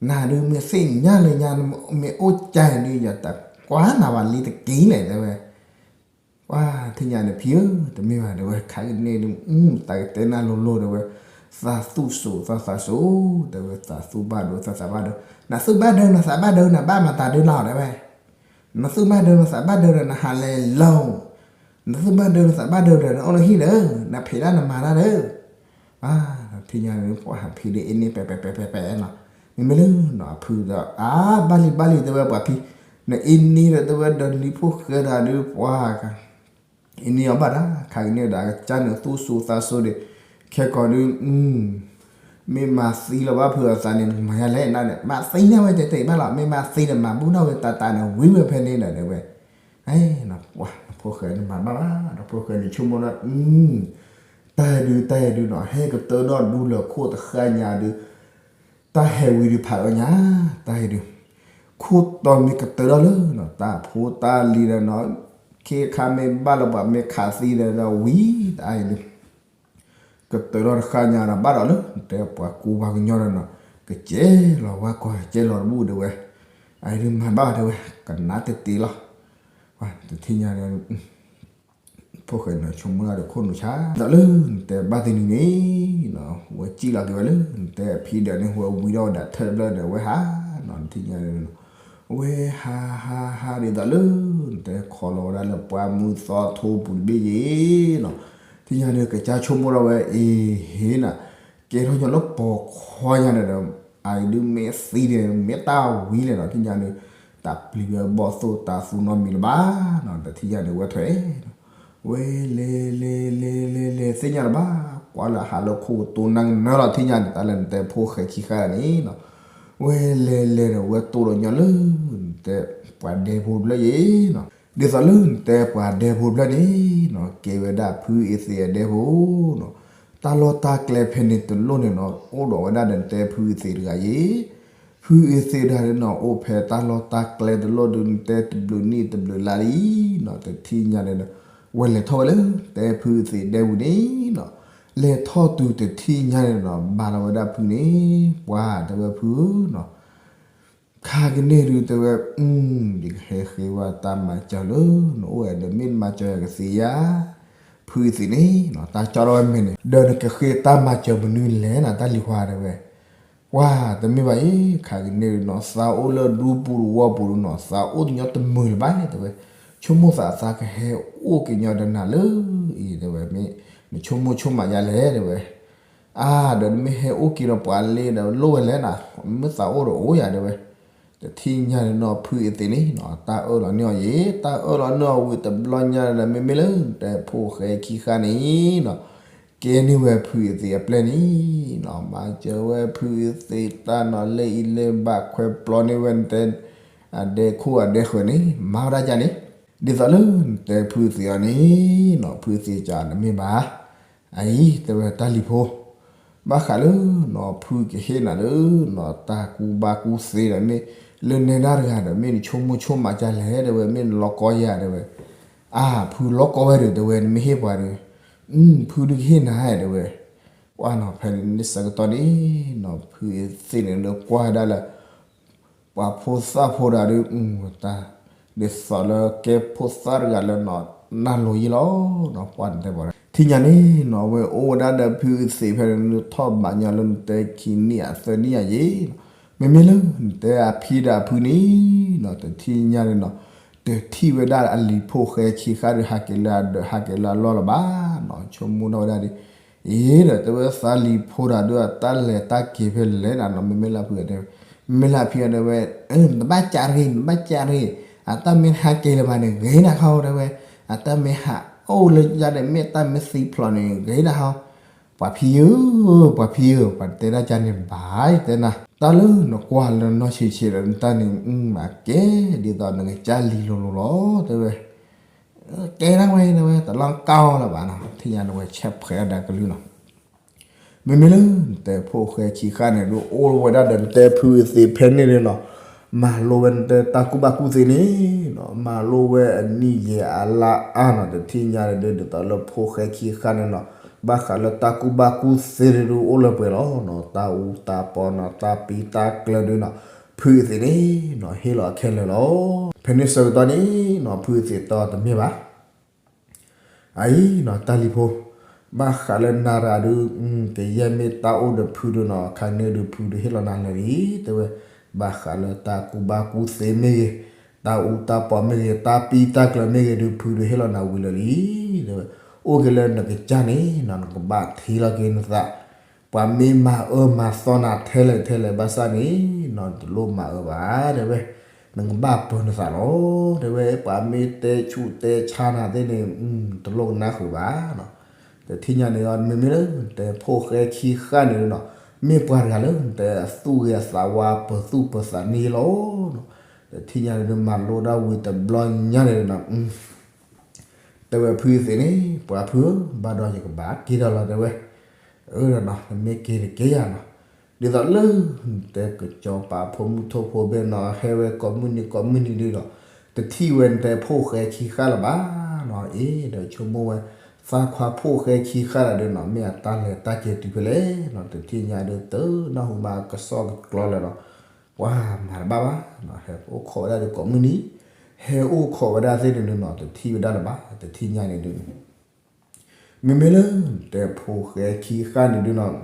နၤဒုးမ့ၢ်သ့ၣ်ညါလၢညါ မ့ၢ်အိၣ်ကၢ်န့ၣ်ဒုး ယတကွၢ်နၤဘၣ်လံတက့ၢ်လဲၣ် တဲဝဲ, ပှၤထံၣ်ညါန့ၣ် ဖံဧၢ တမ့ၢ်ဘၣ် တဲဝဲ ခါကန့ၣ်ဒုး တၢ်ကတဲနၤလိၤလိၤ တဲဝဲ, သးသူၣ်စိၤသးသးစိၤ တဲဝဲ သးသူၣ်ဘၣ်ဒိသးသးဘၣ်ဒိ, နသူၣ်ဘၣ်ဒိနသးဘၣ်ဒိ နဘၣ်မၤတၢ်ဒုးလီၤ တဲဝဲ နသူၣ်ဘၣ်ဒိနသးဘၣ်ဒိဒီး နဟးလဲၤလီၤ, နသူၣ်ဘၣ်ဒိနသးဘၣ်ဒိဒီး နအိၣ်လၢဟံၣ်ဒီး နဖံးတၢ်နမၤတၢ်ဒီး, ထံၣ်ညါန့ၣ် ပှၤဟးဖံးဒီးအ့န့ၣ် ပဲပဲပဲပဲပဲနီၤ, မ့မ့ၢ်လၢနီၤ အဖုဒီး အါ ဘၣ်လံဘၣ်လံ တဲဝဲ ပှၤဖံး, နအ့န့ၣ်ဒီး တဲဝဲ ဒီးလံဖိၣ်ဃဲဒီးဒုး ပှၤ အ့န့ၣ်အီၤဘၣ်ဒၣ် ခါကန့ၣ်ဒီး ကစၢ်န့ၣ်သူၣ်စိၤသးစိၤဒီး ခဲကိာ်ဒုး မ့ၢ်မၤသံလီၤဘၣ်ဖုအသးန့ၣ် နမၤယါလဲၣ်န့ၣ် မၤသံန့ၢ်ဝဲတဲတဲဘၣ်လီၤ မ့ၢ်မၤသံန့ၣ် မၤဘူၣ်ထီၣ်ဝဲတၢ်တၢ်န့ၣ် ဝံၤဝဲဖဲန့ၣ်ဒီး တဲဝဲ, နဖိၣ်ဃဲန့ၣ်မၤဘၣ်ဘၣ် ဒီးဖိၣ်ဃဲန့ၣ်ဆိကမိၣ်ဒီး တၢ်ဟဲဒုး တၢ်ဟဲဒုးနီၤ ဟဲကတၢၢ်ဒီးဒူလၢခိၣ်တဃၣ်ညါဒုး, တၢ်ဟဲဝံၤဒုးဖးအီၣ်ညါ, တၢ်ဟဲဒုး, ခိၣ်တီမ့ၢ်ကတၢၢ်ဒီးလၢနီၤ တၢ်ဖိတၢ်လံၤဒီးနီၤ, ခ့ခါမ့ၢ်ဘၣ်လၢပှၤမ့ၢ်ခးသံဒီး ဝံၤတၢ်ဟဲဒုး ကတၢၢ်ထီၣ်တဃၣ်ညါဒီးဘၣ်ဒီးလၢ တဲပှၤကူပှၤကညီဒီးနီၤ, ကစဲလီၤဝဲကွၢ်ကစဲလီၤတဘူၣ်တဲဝဲ, အအံၤဒုးမၤဘၣ်တဲဝဲ, ကနၣ်တတ့လီၤ, တထံၣ်ညါဒီး ဖိၣ်ဃဲန့ၣ်ဆိကမိၣ်လၢဒီးခိၣ်နူာ်ဆါ, ဒီးလၢနတဲဘၣ်သ့ၣ်နံၤန့ၣ်, ဝဲစံၣ်လီၤက့ၤဝဲလၢ နတဲဖံဒီးန့ၣ် ဝဲဝံၤဒီးဝဲဒၣ်ထၢၣ်တဖျၢၣ်ဒီးဝဲဟး, နထံၣ်ညါန့ၣ် ဝဲဟးဟးဟးဒ်သိးလၢ နတဲခီလီၤဝဲဒၣ်လၢပှၢ်မုၢ်သီထိပူၤတဘ့ၣ်ယ့ၣ်နီၤ, ထံၣ်ညါန့ၣ် ကစၢ်ဆိကမိၣ်ထီၣ်ဝဲအ့ၣ်ဟ့ၣ်နၤ, ကဲထီၣ်ညီလၢပိာ်ခွါညါန့ၣ်ဒီး အအံၤဒုးမ့ၢ်သံဒီး မ့ၢ်တၢ်ဝံၤလဲၣ်နီၤ, ထံၣ်ညါန့ၣ် တၢ်ပျံၤဝဲဘီၣ်သိၣ်တၢ်သူနီတမံၤလၢၤဘၣ်နီၤ, ဒီးထံၣ်ညါန့ၣ် ဝဲထွဲ ဝဲလဲၤလဲၤလဲၤလဲၤလဲၤသ့ၣ်ညါလၢၤဘၣ်, ကွၢ်လၢဟးလၢခိၣ်ကတိၤနၢ်ကနၢလီၤ ထံၣ်ညါန့ၣ် တၢ်လၢနတဲဖိၣ်ဃဲခံခါန့ၣ်နီၤ, ဝဲလဲၤလဲၤဒီးဝဲတိၢ်ဒီးညီလၢ နတဲပှၤဒဲဖိတဖျၢၣ်ယ့ၣ်နီၤ, ဒ်သိးလၢနတဲပှၤဒဲဖိတဖျၢၣ်န့ၣ်နီၤ ကဲဝဲဒၣ်ဖုအ့သ့းအဒဲဖိနီၤ, တၢ်လီၢ်တၢ်ကျဲဖဲန့ၣ်တလိၣ်န့ၣ်နီၤ အိၣ်ဒီးဝဲဒၣ်ဒီးနတဲဖုအ့သ့းတဂၤယ့ၣ် ဖုအ့သ့းတဂၤန့ၣ်နီၤ အိၣ်ဖဲတၢ်လီၢ်တၢ်ကျဲတလိၣ်ဒုး နတဲတဘျုးနံၣ်တဘျုးလါလံနီၤ, တထံၣ်ညါန့ၣ်ဒီး ဝဲလဲၤထီၣ်ဝဲလၢ တဲဖုအ့သ့းဒဲပူၤန့ၣ်နီၤ, လဲၤထီၣ်တုၤတထံၣ်ညါန့ၣ်နီၤ ဘၣ်လီၤဝဲဒၣ်ဖုန့ၣ်, ပှၤတဲဝဲဖုဧၢနီၤ, ခါကန့ၣ်ဒုးတဲဝဲ, ယကဟဲဃ့ဝဲတၢ်မၤစၢၤလၢ နအိၣ်ဝဲဒီး မ့ၢ်နမၤစၢၤယၤကသ့ဧါ, ဖုအ့သ့းန့ၣ်နီၤ တၢ်ကၠီထီၣ်ဝဲမ့ၢ်န့ၣ် ဒီးနကဃ့တၢ်မၤစၢၤမနုၤလဲၣ်နီၤ တၢ်လံၤခွါတဲဝဲ, ပှၤတမ့ၢ်ဘၣ်အံၤ ခါကန့ၣ်နီၤ သးအိၣ်လၢဒူပူၤတဝီပူၤနီၤ သးအိၣ်တညီတမုာ်လၢၤဘၣ်တဲဝဲ, ဆိကမိၣ်သးသးကဟဲအိၣ်က့ၤညီဒီးနၤလၢအံၤတဲဝဲ, မ့ၢ်နဆိကမိၣ်ဆိကမးယါလဲၣ်တဲဝဲ အါ ဒီးနမ့ၢ်ဟဲအိၣ်က့ၤဒီးပှၤလ့ဒီးလိၣ်ဝဲလဲၣ်နီၤ, မ့ၢ်သးအိၣ်ဒီးအိၣ်ယၤတဲဝဲ, တထံၣ်ညါန့ၣ်နီၤ ဖုအ့သ့းန့ၣ်နီၤ တၢ်အၢၣ်လီၤန့ၢ်အီၤယ့ၣ် တၢ်အၢၣ်လီၤန့ၢ်အီၤဝံၤတဘျီညါဒီး မ့မ့ၢ်လၢနတဲဖိၣ်ဃဲခံခါန့ၣ်နီၤ ကဲန့ၢ်ဝဲဖုအ့သ့းအပျဲၢ်န့ၣ်နီၤ မၤစၢၤဝဲဖုအ့သ့းတၢ်နီၤ လၢအံၤလၢဘၣ်ခွဲးပျီန့ၢ်ဝဲနတဲ အဒဲခိၣ်အဒဲဃၢၤန့ၣ် မၤဝဲဒၣ်ကန့ၣ်, ဒ်သိးလၢနတဲဖုအ့သ့းအီၤန့ၣ်နီၤ ဖုအ့သ့းကတမ့ၢ်ဘၣ် အအံၤတဲဝဲတၢ်လံၤဖိ, ဘၣ်ဃးလၢနီၤ ဖုကဟ့ၣ်နၤလၢနီၤ တၢ်ကူဘၣ်ကူသ့ဒီး မ့ၢ်လၢနဲဒၣ်တဂၤဒီး မ့ၢ်နဆိကမိၣ်ဆိကမးကလဲၣ်တဲဝဲ မ့ၢ်နလီကီယၤတဲဝဲ, အါ ဖုလီကီဝဲဒီးတဲဝဲ နမ့ၢ်ဟ့ၣ်ပှၤဒီး, ဖုဒုးကဟ့ၣ်နၤတဲဝဲ, ကွၢ်နီၤဖဲန့ၣ်ဆၢကတီၢ်န့ၣ်နီၤ ဖုအ့သ့းန့ၣ်ဒီးကွၢ်ဝဲဒၣ်လၢ ပှၤဖိသၣ်ဖိဒီးဒုး တၢ် ဒ်သိးလၢကဲဖိသၣ်တဂၤလၢနီၤ နၢ်လိၤယံလီၤနီၤ ပှၤနတဲပှၤ ထံၣ်ညါန့ၣ်နီၤ အဝဲအိၣ်ဝဲဒၣ်ဒီးဖုအ့သ့းဖဲန့ၣ် ထီၣ်ဘးညီလၢနတဲခံနံၣ်အသၢနံၣ်အယံၤ, မ့မ့ၢ်လၢနတဲအဖံဒီးအဖုန့ၣ်နီၤ တထံၣ်ညါန့ၣ်နီၤ တထံၣ်ဝဲဒၣ်အလံၤဖိၣ်ဃဲခံခါဒီး ဟးက့ၤလၢအဒၢး ဟးက့ၤလၢအလီၢ်လၢၤဘၣ်နီၤ ဆိကမိၣ်ထီၣ်ဝဲဒၣ်ဒီး အံၤဒီးတဲဝဲသးလံၤဖိဒီးဒုး တၢ်လဲၤတၢ်က့ၤဖဲလဲၣ်နီၤ မ့မ့ၢ်လၢဖုတဲဝဲ မ့မ့ၢ်လၢအဖံတဲဝဲ နတဘၣ်ကးတဂ့ၤ နတဘၣ်ကးတဂ့ၤ အတၢ်မ့ၢ်ဟးက့ၤလၢၤဘၣ်န့ၣ် ဂ့ၤနၤခီတဲဝဲ အတၢ်မ့ၢ်ဟးအိၣ်လၢယၤဒီး မ့ၢ်တၢ်မ့ၢ်သံဖျိးန့ၣ် ဂ့ၤနၤခီ ပှၤဖံဧၢ ပှၤဖံဧၢ ပှၤတဲဒၣ်ကန့ၣ်ဘၣ် ယတဲနၤ တၢ်လၢနကွၢ်လၢနီၢ်ဆံးဆံးဒီး နတၢ်န့ၣ်မးကဲ ဒ်သိးနကစၢ်လံၤလိၤလိၤလီၤ တဲဝဲ ကဲဒၣ်ဝဲတဲဝဲ တလီၤကီလၢၤဘၣ်နီၤ ထံၣ်ညါန့ၣ်ဝဲဆဲးဖှဲးအဒၣ်ကလုၢ်နီၤ မ့မ့ၢ်လၢနတဲဖိၣ်ဃဲခံဃၣ်န့ၣ်ဒုး အိၣ်ဝဲဒၣ်ဒီးနတဲဖုအသ့ဖဲန့ၣ်န့ၣ်နီၤ, မၤလိဝဲနတဲတၢ်ကူၣ်ဘၣ်ကူၣ်သ့န့ၣ်နီၤ, မၤလိဝဲအနံၣ်ယဲၢ်အလါအါနီၤ, တထံၣ်ညါန့ၣ်ဒုး ဒ်သိးလၢဖိၣ်ဃဲခံဃၣ်န့ၣ်နီၤ, ဘၣ်ဃးလၢတၢ်ကူၣ်ဘၣ်ကူၣ်သ့န့ၣ်ဒုး အိၣ်လၢပှဲၤလီၤနီၤ, တၢ်အူတၢ်ပီနီၤ, တၢ်ပံတၢ်ကျၢၤဒုးနီၤ, ဖုအသ့န့ၣ်နီၤ ဟ့ၣ်လီၤခဲလၢာ်လီၤ. ဖဲန့ၣ်ဆၢကတီၢ်န့ၣ်နီၤ ဖုအသ့တီတမ့ၢ်ဘၣ် အအံၤနီၤ တၢ်လံၤဖိ, ဘၣ်ဃးလၢနၤရၤဒုး ကယဲၢ်မ့ၢ်တၢ်အိၣ်ဒီးဖုဒုးနီၤ, ခါန့ၣ်ဒုးဖုဒုးဟ့ၣ်လီၤနၤလၢာ်လံ, တဲဝဲ, ဘၣ်ဃးလၢတၢ်ကူၣ်ဘၣ်ကူၣ်သ့မ့ၢ်ဂ့ၤ, တၢ်အူတၢ်ပီမ့ၢ်ဂ့ၤ, တၢ်ပံတၢ်ကျၢၤမ့ၢ်ဂ့ၤဒုး ဖုဒုးဟ့ၣ်လီၤနၤဝံၤလၢာ်လံ, တဲဝဲ, အိၣ်က့ၤလၢနကစၢ်န့ၣ်နီၤ နကဘၣ်ထံၣ်လီၤက့ၤနသး ပှၤမ့ၢ်မၤအၢမၤသီနၤထဲလဲၣ်ထဲလဲၣ်ဘၣ်ဆၣ်န့ၣ်နီၤ တလိၣ်မၤအၢဘၣ် တဲဝဲ, နကဘၣ်ပၢၤနသးလီၤ တဲဝဲ, ပှၤမ့ၢ်တဲဆူးတဲဆါနၤသ့ၣ်န့ၣ် တလိၣ်ကနၣ်ဃုာ်ဘၣ်နီၤ, တထံၣ်ညါန့ၣ် မ့မ့ၢ်လၢနတဲဖိၣ်ဃဲခံဃၣ်န့ၣ်နီၤ, မ့ၢ်ပှၤတဂၤလၢနတဲအသူၣ်ဂ့ၤအသးဝါပၢၤသူၣ်ပၢၤသးန့ၣ်လီၤနီၤ, တထံၣ်ညါန့ၣ်ဒုး မၤလိတၢ်ဝံၤတဘျီညါန့ၣ်နီၤ တဲဝဲဖုသ့ၣ်န့ၣ် ပှၤဖုဧၢ ဘၣ်ဒီးယကဘၣ်က့ၤဒီးလီၤ တဲဝဲ, အၢ ဒီးနီၤ နမ့ၢ်က့ၤတက့ၤယၤနီၤ, ဒ်သိးလၢ နတဲကစီၤပၤဖိမုၣ်ထိၣ်ဖိဘဲနီၤ ဟဲဝဲကိးမုၢ်နံၤကိးမုၢ်နံၤဒုးဒီး တထံၣ်ဝဲနတဲဖိၣ်ဃဲခံဃၣ်လၢၤဘၣ်နီၤ, အ့ ဒီးဆိကမိၣ်ဝဲ သးခွါဖိၣ်ဃဲခံဃၣ်လၢၤဒုးနီၤ မ့ၢ်အတၢ်လဲၤတၢ်က့ၤတုၤဖဲလဲၣ်နီၤ, တထံၣ်ညါဒုး တနၢ်ဟူမးကစီၣ်ကကျီလၢၤဒီး ပှၤမၤတဘၣ်ဘၣ်နီၤ, ဟဲအိၣ်ခိးဝဲဒၣ်ဒီးကိးမုၢ်နံၤ, ဟဲအိၣ်ခိးဝဲဒၣ်သ့ၣ်န့ၣ်ဒုးနီၤ တထံၣ်ဝဲဒၣ်လၢၤဘၣ် တထံၣ်ညါန့ၣ်ဒုး မ့မ့ၢ်လၢ တဲဖိၣ်ဃဲခံဃၣ်န့ၣ်ဒုးနီၤ,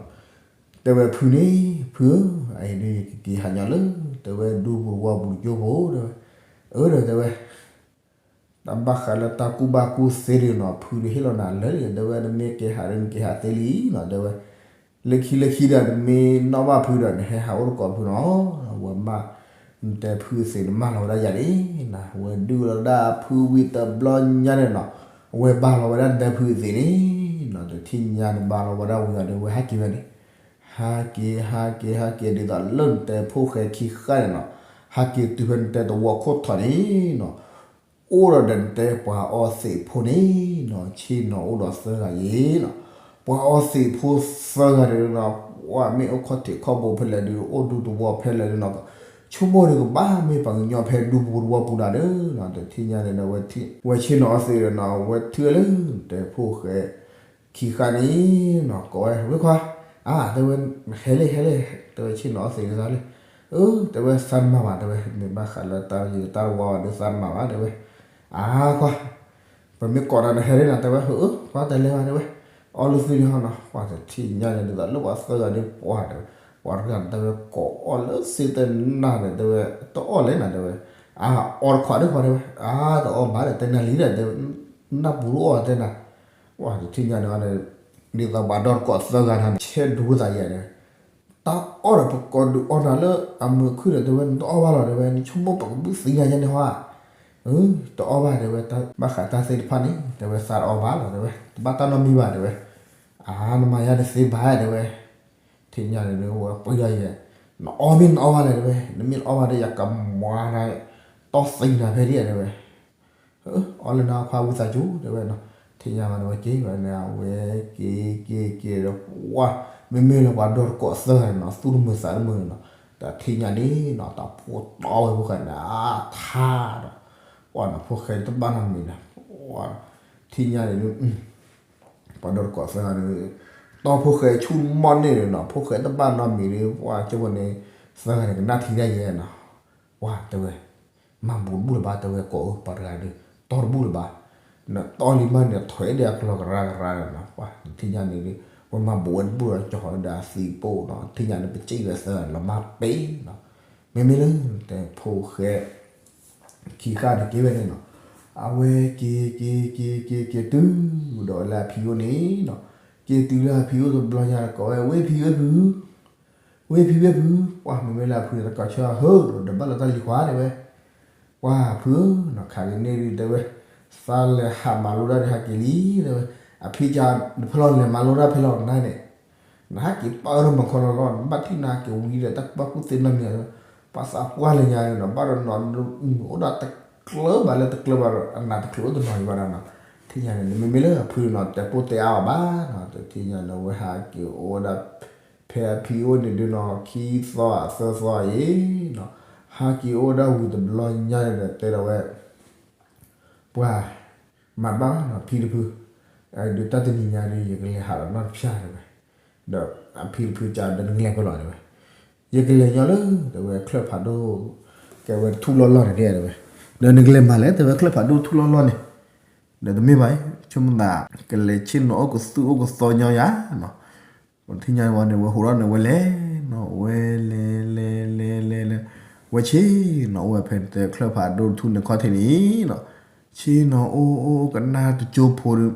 တဲဝဲဖုန့ၣ် ဖုဧၢ အအံၤဒုးယကက့ၤဟးညီလၢ တဲဝဲဒူပူၤတဝီပူၤတကၠိဖိ တဲဝဲ, အၢ ဒီးတဲဝဲ တၢ်ဘၣ်ဃးလၢတၢ်ကူၣ်ဘၣ်ကူၣ်သ့ဒုးနီၤ ဖုဒုးဟ့ၣ်လီၤနၤလၢာ်လံ တဲဝဲ နမ့ၢ်က့ၤဟးဒုးနက့ၤဟးသ့လံနီၤ တဲဝဲ, လၢခံလၢခံဒီး နမ့ၢ်နီၣ်ဘၣ်ဖုဒီး နဟဲဟးအိၣ်တကိးဖုနီၤ, ဝဲမ့ၢ် နတဲဖုသ့ၣ်န့ၣ် မၢလီၤဝဲဒၣ်ယၤန့ၣ်နီၤ, ဝဲဒုးလီၤဒၣ်ဖုဝံၤတဘျီညါန့ၣ်နီၤ, ဝဲဘၣ်လီၤဝဲဒၣ်နတဲဖုသ့ၣ်န့ၣ်နီၤ, တထံၣ်ညါန့ၣ်ဘၣ်လီၤဝဲဒၣ်ဝံၤဒီး ဝဲဟဲက့ၤဝဲန့ၣ်, ဟဲက့ၤ ဟဲက့ၤ ဟဲက့ၤ ဒ်သိးလၢနတဲဖိၣ်ဃဲခံဃၣ်န့ၣ်နီၤ, ဟဲက့ၤတုၤဖဲနတဲသဝီခိၣ်ထီၣ်န့ၣ်နီၤ အိၣ်ဒီးနတဲပှၤအီသံးဖိန့ၣ်နီၤ ဆ့ၣ်နီၤအိၣ်ဒီးသၢဂၤယဲနီၤ, ပှၤအီသံးဖိသၢဂၤန့ၣ်နီၤ, ပှၤမ့ၢ်အိၣ်ခီၣ်ထံးခီၣ်ဘိဖဲလဲၣ်ဒုး အိၣ်ဒူသဝီဖဲလဲၣ်ဒုးနီၤ, ဆိကမိၣ်ဒုးကဘၣ်မ့ၢ်ပှၤကညီဖဲဒူပူၤတဝီပူၤဒၣ်ဒီးနီၤ, တထံၣ်ညါန့ၣ်ဒီး ဝဲဆ့ၣ်နီၤအီသံးဒီးနီၤ ဝဲထံၣ်ဝဲလၢ တဲဖိၣ်ဃဲ ခံဃၣ်န့ၣ်နီၤ ကိးဝဲ ဝ့ၢ်ခွါ, အါ တဲဝဲ ဟဲလံ ဟဲလံ, တဲဝဲဆ့ၣ်နီၤအီသံးန့ၣ်သးလံ, အၢ တဲဝဲသးတမၤဘၣ် တဲဝဲ မ့ၢ်ဘၣ်ဃးလၢတၢ်ယံၤတၢ်တဝါဘၣ်ဒီးသးတမၤဘၣ် တဲဝဲ, အါခွါ ပမ့ၢ်ကိးဒီးနဟဲလံနီၤ တဲဝဲ, အၢ ခွါတလဲၤဘၣ် တဲဝဲ, အီလုၢ်သံန့ၣ်ဟီနီၤ, ပှၤတထံၣ်ညါန့ၣ်ဒ်သိးလၢပှၤသၢဂၤန့ၣ်ပှၤတဲဝဲ, ပှၤတဂၤန့ၣ်တဲဝဲ ကိးအီၣ်လၢစ့တနၢ်န့ၣ် တဲဝဲ တအီၣ်လဲၣ်နီၤ တဲဝဲ, အါ အီတခွးဒုးခွါ တဲဝဲ, အါ တအီၣ်ဘၣ်ဒီး တဲနၤလံဒီး တဲဝဲ နၢ်ပူၤတအီၣ်တဲနၤ, ပှၤတထံၣ်ညါန့ၣ် ဒ်သိးပှၤဒီတကိးသၢဂၤန့ၣ် ဆဲးဒိသးယဲၢ်န့ၣ် တၢ်အီၣ်ဒီးပကိးဒုးအီၣ်နၤလၢအမုာ်ခုၣ်ဒီး တဲဝဲ နတအီၣ်ဘၣ်လီၤ တဲဝဲ နဆိကမိၣ်ပကဘုၣ်သံနၤယဲၢ်န့ၣ်ဟီဧါ, တအီၣ်ဘၣ် တဲဝဲ ဘၣ်ဃးတၢ်သ့ၣ်တဖၣ်န့ၣ် တဲဝဲ သးတအီၣ်ဘၣ်လီၤ တဲဝဲ တဘၣ်တၢ်နီတမံၤဘၣ် တဲဝဲ, အါ နမၤယၤတသ့ဘၣ် တဲဝဲ, ထံၣ်ညါန့ၣ် ဝဲပှ့ၤဒီးယဲၢ်, နအီၣ်မ့ၢ်နအီၣ်ဘၣ်လဲၣ် တဲဝဲ, နမ့ၢ်တအီၣ်ဘၣ်ဒီး ယကမၤနၤ တီၢ်သံနၤဖဲဒ် တဲဝဲ အီၣ်လၢနအီၣ်ခွါဝံသးစူၤ တဲဝဲနီၤ, ထံၣ်ညါဘၣ်န့ၣ် ဝဲက့ၤဝဲန့ၣ် အဝဲက့ၤက့ၤက့ၤဒီး ပှၤ မ့မ့ၢ်လၢပှၤဒီတကိးသၢဂၤန့ၣ်နီၤ သူၣ်တမုာ်သးတမုာ်န့ၣ်နီၤ, တၢ်ထံၣ်ညါန့ၣ်နီၤ တၢ်ဖိတီဝဲဖိၣ်ဃဲန့ၣ် အါထါဒီး ပှၤနီၤ ဖိၣ်ဃဲတဘၣ်နီတမံၤန့ၣ် ပှၤ ထံၣ်ညါန့ၣ် ပှၤဒီတကိးသၢဂၤန့ၣ် တီၢ်ဖိၣ်ဃဲဆူၣ်မီၢ်န့ၣ်န့ၣ်နီၤ ဖိၣ်ဃဲတဘၣ်နီတမံၤဒီး ပှၤကၠိဖိန့ၣ် သၢဂၤန့ၣ် ကနၣ်ထံတၢ်ယဲၢ်နီၤ, ပှၤတဲဝဲ မၤဘူးတဘူၣ်လၢၤဘၣ် တဲဝဲ ကိးအၢ ပှၤတဂၤဒီး တီၢ်တဘူၣ်လၢၤဘၣ်, နတီၢ်လံမးန့ၣ် ထွဲဒီးအကျီၢ်ကရၢကရၢနီၤ, ပှၤထံၣ်ညါန့ၣ် ပမၤဘူးဝဲတဘူၣ်ဒီး ကၠီၤဒီးအသံပိၢ်နီၤ, ထံၣ်ညါန့ၣ် ပစံးဝဲသၢဂၤလီၤမၢ်ပ့ၤနီၤ, မ့မ့ၢ်လၢတဲဖိၣ်ဃဲ ခံဃၣ်န့ၣ်က့ၤဝဲန့ၣ်နီၤ, အဝဲက့ၤက့ၤက့ၤက့ၤက့ၤတုၤ ဒီးလၢအဖံအိၣ်န့ၣ်နီၤ, က့ၤတုၤလၢအဖံအိၣ်တဘျီညါဒီးကိးဝဲ ဝ့ၢ်ဖံဝ့ၢ်ဖု, ဝ့ၢ်ဖံဝ့ၢ်ဖု, ပှၤမ့မ့ၢ်လၢအဖုန့ၣ် တကိးဆၢဟၢဒီးဘၣ်လီၤတၢ်လံၤခွါတဲဝဲ, ပှၤဖုဧၢနီၤ ခးက့ၤန့ၢ်ဒုးတဲဝဲ, သးလဲၤဟးမၤလိတၢ်ဒီးဟးက့ၤလံ တဲဝဲ, အဖံကနဖဲလီၤလဲၤမၤလိတၢ်ဖဲလီၤနၤန့ၣ် နဟးက့ၤပာ်အၢမၤခီလီၤလီၤ နဘၣ်ထံၣ်နၤက့ၤဝံၤဒီးတၢ်ကူၣ်ဘၣ်ကူၣ်သ့နီတမံၤ, ပှၤသးပှၢ်လၢညါန့ၣ်နီၤ ဘၣ်ဒီးနီၤ အိၣ်ဒၣ်တကျၢၤဘၣ်လၢတကျၢၤဘၣ်ဒီး အနးတချုးအိၣ်တနီၤအံၤဘၣ်ဒီးနီၤ, ထ နမ့မ့ၢ်လၢအဖုနီၤ တဲပိၢ်တဲအါအီၤဘၣ်နီၤ, တထံၣ်ညါန့ၣ် အဝဲဟးက့ၤအိၣ်ဝဲဒၣ် ဖဲအဖံအိၣ်န့ၣ်ဒုးနီၤ ခံသီသၢသီအံၤနီၤ, ဟးက့ၤအိၣ်ဝဲဒၣ်ဝံၤတဘျီညါန့ၣ်ဒီး တဲဒီးဝဲ ပှၤ မၤတဘၣ်ဘၣ်နီၤ ဖံတဖု, ဒုးတၢ်တနံၤညါဒုး ယကလဲၤဟးဒီးနီၢ်တဖၠၣ်တဲဝဲ, ဒီးအဖံတဖုကဒီးနကလဲၤဖဲလဲၣ်တဲဝဲ, ယကလဲၤညီလၢ တဲဝဲချၢၣ်ဖးဒိၣ် ကဲဝဲထူၣ်လီၢ်လီၢ်န့ၣ်တဲဝဲ, ဒီးနကလဲၤမၤလဲၣ် တဲဝဲချၢၣ်ဖးဒိၣ်ထူၣ်လီၢ်လီၢ်န့ၣ်, ဒီးတမ့ၢ်ဘၣ် ဆိကမိၣ်သး ကလဲၤဆ့ၣ်နီၤအိၣ်ကသူၣ်အိၣ်ကသီညီယၤနီၤ, ပထံၣ်ညါဝဲန့ၣ် ဝဲဟူးထီၣ်န့ၣ် ဝဲလဲၤနီၤ ဝဲလဲၤလဲၤလဲၤလဲၤလဲၤ ဝဲဆ့ၣ်နီၤ အိၣ်ဝဲဖဲတဲချၢၣ်ဖးဒိၣ်ထူၣ်န့ၣ်ခီၣ်ထံးန့ၣ်နီၤ, ဆ့ၣ်နီၤအိၣ်အိၣ်ကနၣ်တကၠိဖိဒီး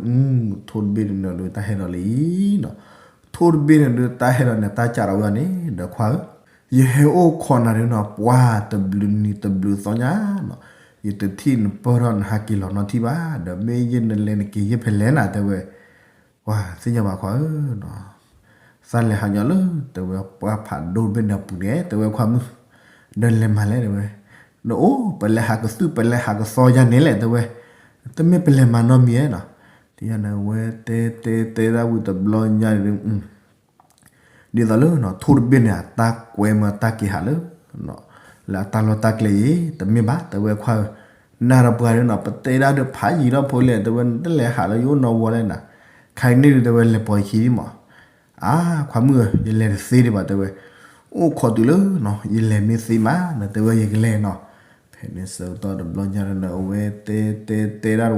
ထိၣ်တဘ့ၣ်န့ၣ်ဒီးတၢ်ဟဲဒီးလံနီၤ, ထိၣ်တဘ့ၣ်န့ၣ်ဒီးတၢ်ဟဲဒီးန့ၣ် တၢ်စးထီၣ်ဝဲအီၤန့ၣ် ဒီးခွါဧၢ ယဟဲအိၣ်ခိးနၤဒုးနီၤ ပှၤတဘျုးနံၤတဘျုးသီညါနီၤ, ယတထံၣ်နပၢၢ်ထီၣ်နဟးက့ၤလီၤနီတထံၣ်ဘၣ်, ဒီးမ့ၢ်ယဲနလဲၤနက့ၤယဲဖဲလဲၣ်နၤတဲဝဲ, ပှၤသ့ၣ်ညါဘၣ်ခွါဧၢနီၤ, သးလဲၤဟးညီလၢ တဲဝဲပှၢ်ဖးဒိၣ်တဘ့ၣ်ဒီးပူၤန့ၣ် တဲဝဲခွါမုၣ်, ဒီးလဲၤမၤလဲၣ်တဲဝဲ, နအိၣ်ပလဲၤဟးကသူၣ်ပလဲၤဟးကသီယၤန့ၣ်လဲၣ်တဲဝဲ, တမ့ၢ်ပလဲၤမၤနီတမံၤဧါနီၤ, တယၤန့ၣ် ဝဲတဲတဲတဲဒၣ်ဝံၤတဘျီညါန့ၣ် ဒ်သိးလၢနီၤ ထိၣ်တဘ့ၣ်န့ၣ် အတၢ်ကွဲမၢတၢ်က့ၤဟးလၢ လၢအတၢ်လီၢ်တၢ်ကျဲအံၤ တမ့ၢ်ဘၣ် တဲဝဲခွါဧၢ, နၤဒီးပှၤဒီးနီၤ ပတဲဒၣ်ဒီးဖးယံာ်ထီၣ်ဖိလဲၣ် တဲဝဲနတလဲၤဟးလၢယအိၣ်နီဝီလဲၣ်နၤ, ခဲကနံၣ်ဒုးတဲဝဲလဲၤပိာ်ယခံဒံးမး, အါ ခွါမုၣ်ဧၢ ယလဲၤတသ့ဒံးဘၣ်တဲဝဲ, အိၣ်ခိးတုၤလၢနီၤ ယလဲၤမ့ၢ်သ့မးနီၤ တဲဝဲယကလဲၤနီၤ, ဖဲန့ၣ်ဆၢကတီၢ်တဘျီညါန့ၣ် အဝဲတဲတဲတဲဒၣ်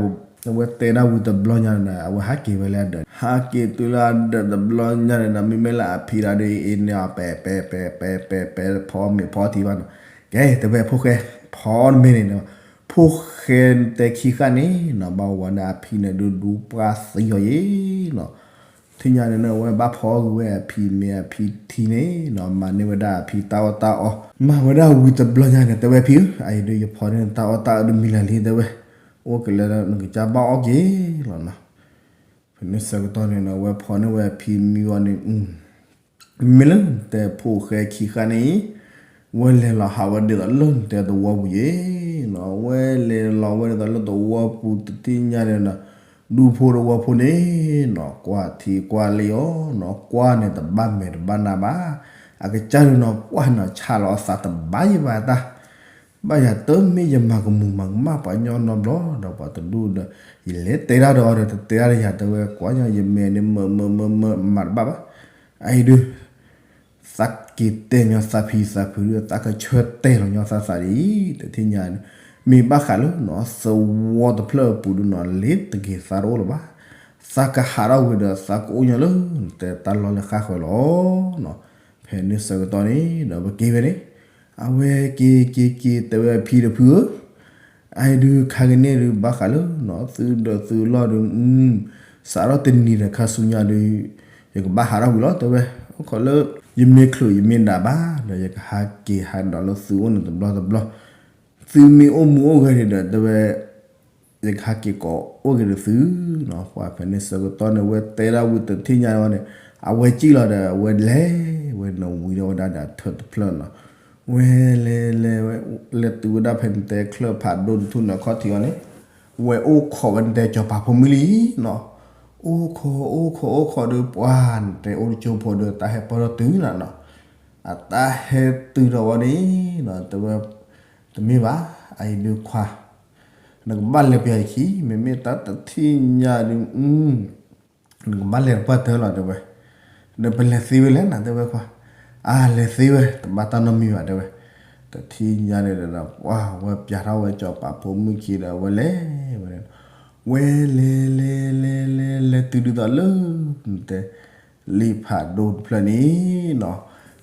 အဝဲတဲဒၣ်ဝံၤတဘျီညါန့ၣ် အဝဲဟးက့ၤဝဲလၢအဒၢး ဟးက့ၤတုၤလၢအဒၢးတဘျီညါန့ၣ် မ့မ့ၢ်လၢအဖံဒီးအ့န့ၣ် ပဲပဲပဲပဲပဲပဲ ဖီမ့ၤဖီထံဘၣ်နီၤ, ကဲတဲဝဲဖိၣ်ဃဲ ဖီတမ့ၢ်န့ၣ် ဖိၣ်ဃဲတဲခံဃၣ်န့ၣ်နီၤ ဘၣ်ဝဲန့ၣ်အဖံန့ၣ်ဒုးဒူပှၢ်သံအီၤယံၤနီၤ, ထံၣ်ညါန့ၣ် အဝဲဘၣ်ဖီအီၣ်ဂ့ၤဝဲအဖံမ့ၤအဖံထံန့ၣ်နီၤ မၤန့ၢ်ဝဲဒၣ်အဖံတၢ်အီၣ်တၢ်အီ, မၤဝဲဒၣ်ဝံၤတဘျီညါန့ၣ် တဲဝဲဖံဧၢ အအံၤဒုးယဖီန့ၢ်တၢ်အီၣ်တၢ်အီတမံၤလၢ်လံ တဲဝဲ, အိၣ်က့ၤလၢနကစၢ်ဘၣ်အီၣ်က့ၤလီၤနီၤ, ဖဲန့ၣ်ဆၢကတီၢ်န့ၣ်နီၤ အဝဲဖီန့ၢ်ဝဲအဖံမံဝံၤန့ၣ် မ့ၢ်လၢနတဲဖိၣ်ဃဲခံဃၣ်န့ၣ် ဝဲလဲၤလီၤဟးဝဲဒ်သိးလၢနတဲသဝီပူၤယ့ၣ်နီၤ, ဝဲလဲၤလီၤဝဲဒ်သိးလၢသဝီပူၤတထံၣ်ညါန့ၣ်နီၤ, ဒူဖိသဝီဖိန့ၣ်နီၤ ကွၢ်ထံကွၢ်လံအီၤနီၤ, ကွၢ်န့ၣ်တဘၣ်မဲာ်တဘၣ်နါဘၣ်, အကစၢ်ဒုးနီၤ ပှၢ်နီၤ ဆးလီၤအသးတဘၣ်ယံၤဘၣ်တၢ် ဘၣ်ယၤတမ့ၢ်ယမၤကမူၤမၤကမၣ်ပှၤညီနီတဘျီဒီးပှၤတဒူၣ်ဒီး ယလဲၤတဲဒၣ်ဒီးအီၤဒီး တတဲဒၣ်ဒီးယၤတဲဝဲ ကွၢ်ညီယမဲာ်န့ၣ်မၢမၢမၢမၢ မၤတဘၣ်ဘၣ်, အအံၤဒုး သးက့ၤတဲညီသးဖံသးဖုဒီး သးကဆၢတဲာ်လီၤညီသးသးဒ်အံၤ တထံၣ်ညါန့ၣ် မ့ၢ်ဘၣ်ဃးလၢနီၤ သဝီတဖျၢၣ်အပူၤဒုးနီၤ လ့ၤတဂ့ၤသးတအိၣ်လၢၤဘၣ်, သးကဟးထီၣ်ဝံၤဒီး သးကအိၣ်ညီလၢ နတဲတၢ်လီၢ်လၢဃၣ်ဃၢၤလီၤနီၤ, ဖဲန့ၣ်ဆၢကတီၢ်န့ၣ်ဒီး ပက့ၤဝဲန့ၣ် အဝဲက့ၤက့ၤက့ၤတဲဝဲအဖံတဖုဧၢ, အအံၤဒုးခါကန့ၣ်ဒုး ဘၣ်ဃးလၢနီၤ သုဒီးသုလီၢ်ဒုး စးထီၣ်တနံၤဒီးခါဆူညါဒုး ယကဘၣ်ဟးထီၣ်ဝံၤလီၤ တဲဝဲ, အိၣ်ခိးလၢ ယမ့ၢ်ချုးယမ့ၢ်ဒၣ်ဘၣ်ဒီး ယကဟးက့ၤဟးဒီးလၢသုအိၣ်န့ၣ်တဘျီတဘျီ, သုမ့ၢ်အိၣ်မူအိၣ်ဂဲၤန့ၣ်ဒီး တဲဝဲ ယကဟးက့ၤကိးအိၣ်က့ၤဒီးသုနီၤ, ပှၤဖဲန့ၣ်ဆၢကတီၢ်န့ၣ် ဝဲတဲဒၣ်ဝံၤတထံၣ်ညါန့ၣ် အဝဲစံၣ်လီၤဒီး အဝဲလဲၤဝဲနီၤ ဝံၤဒီးဝဲဒၣ်ဒီးအထၢၣ်တဖျၢၣ်နီၤ, ဝဲလဲၤလဲၤဝဲ လဲၤတုၤဝဲဒၣ်ဖဲနတဲချၢၣ်ဖးဒိၣ်တထူၣ်န့ၣ်အခီၣ်ထံးအီၤန့ၣ်, ဝဲအိၣ်ခိးဝဲနတဲစီၤပၤဖိမုၣ်လံနီၤ, အိၣ်ခိးအိၣ်ခိးအိၣ်ခိးဒီး ပှၤနတဲအိၣ်တကၠိဖိဒီး တၢ်ဟဲပၢၢ်ထီၣ်တုၤနၤနီၤ, အတၢ်ဟဲတုၤထီၣ်ဝဲန့ၣ်နီၤ တဲဝဲ တမ့ၢ်ဘၣ် အအံၤဒုးခွါ နကဘၣ်လဲၤပှၤယခံ မ့မ့ၢ်တၢ်တထံၣ်ညါဒုး နကဘၣ်လဲၤတပှၢ်တၢၢ်လီၤတဲဝဲ, ဒီးပလဲၤသ့ဝဲလဲၣ်နၤတဲဝဲခွါ, အါလဲၤသ့ဝဲ တဘၣ်တၢ်နီတမံၤဘၣ်တဲဝဲ, တထံၣ်ညါန့ၣ်ဒီး ပှၤဝဲပျးထီၣ်ဝဲစီၤပၤဖိမုၣ်ခံဒီး ဝဲလဲၤဝဲန့ၣ်, ဝဲလဲၤလဲၤလဲၤလဲၤလဲၤတုၤဒ်သိးလၢ နတဲ လံာ်ဖးဒိၣ်တဖျၢၣ်န့ၣ်နီၤ,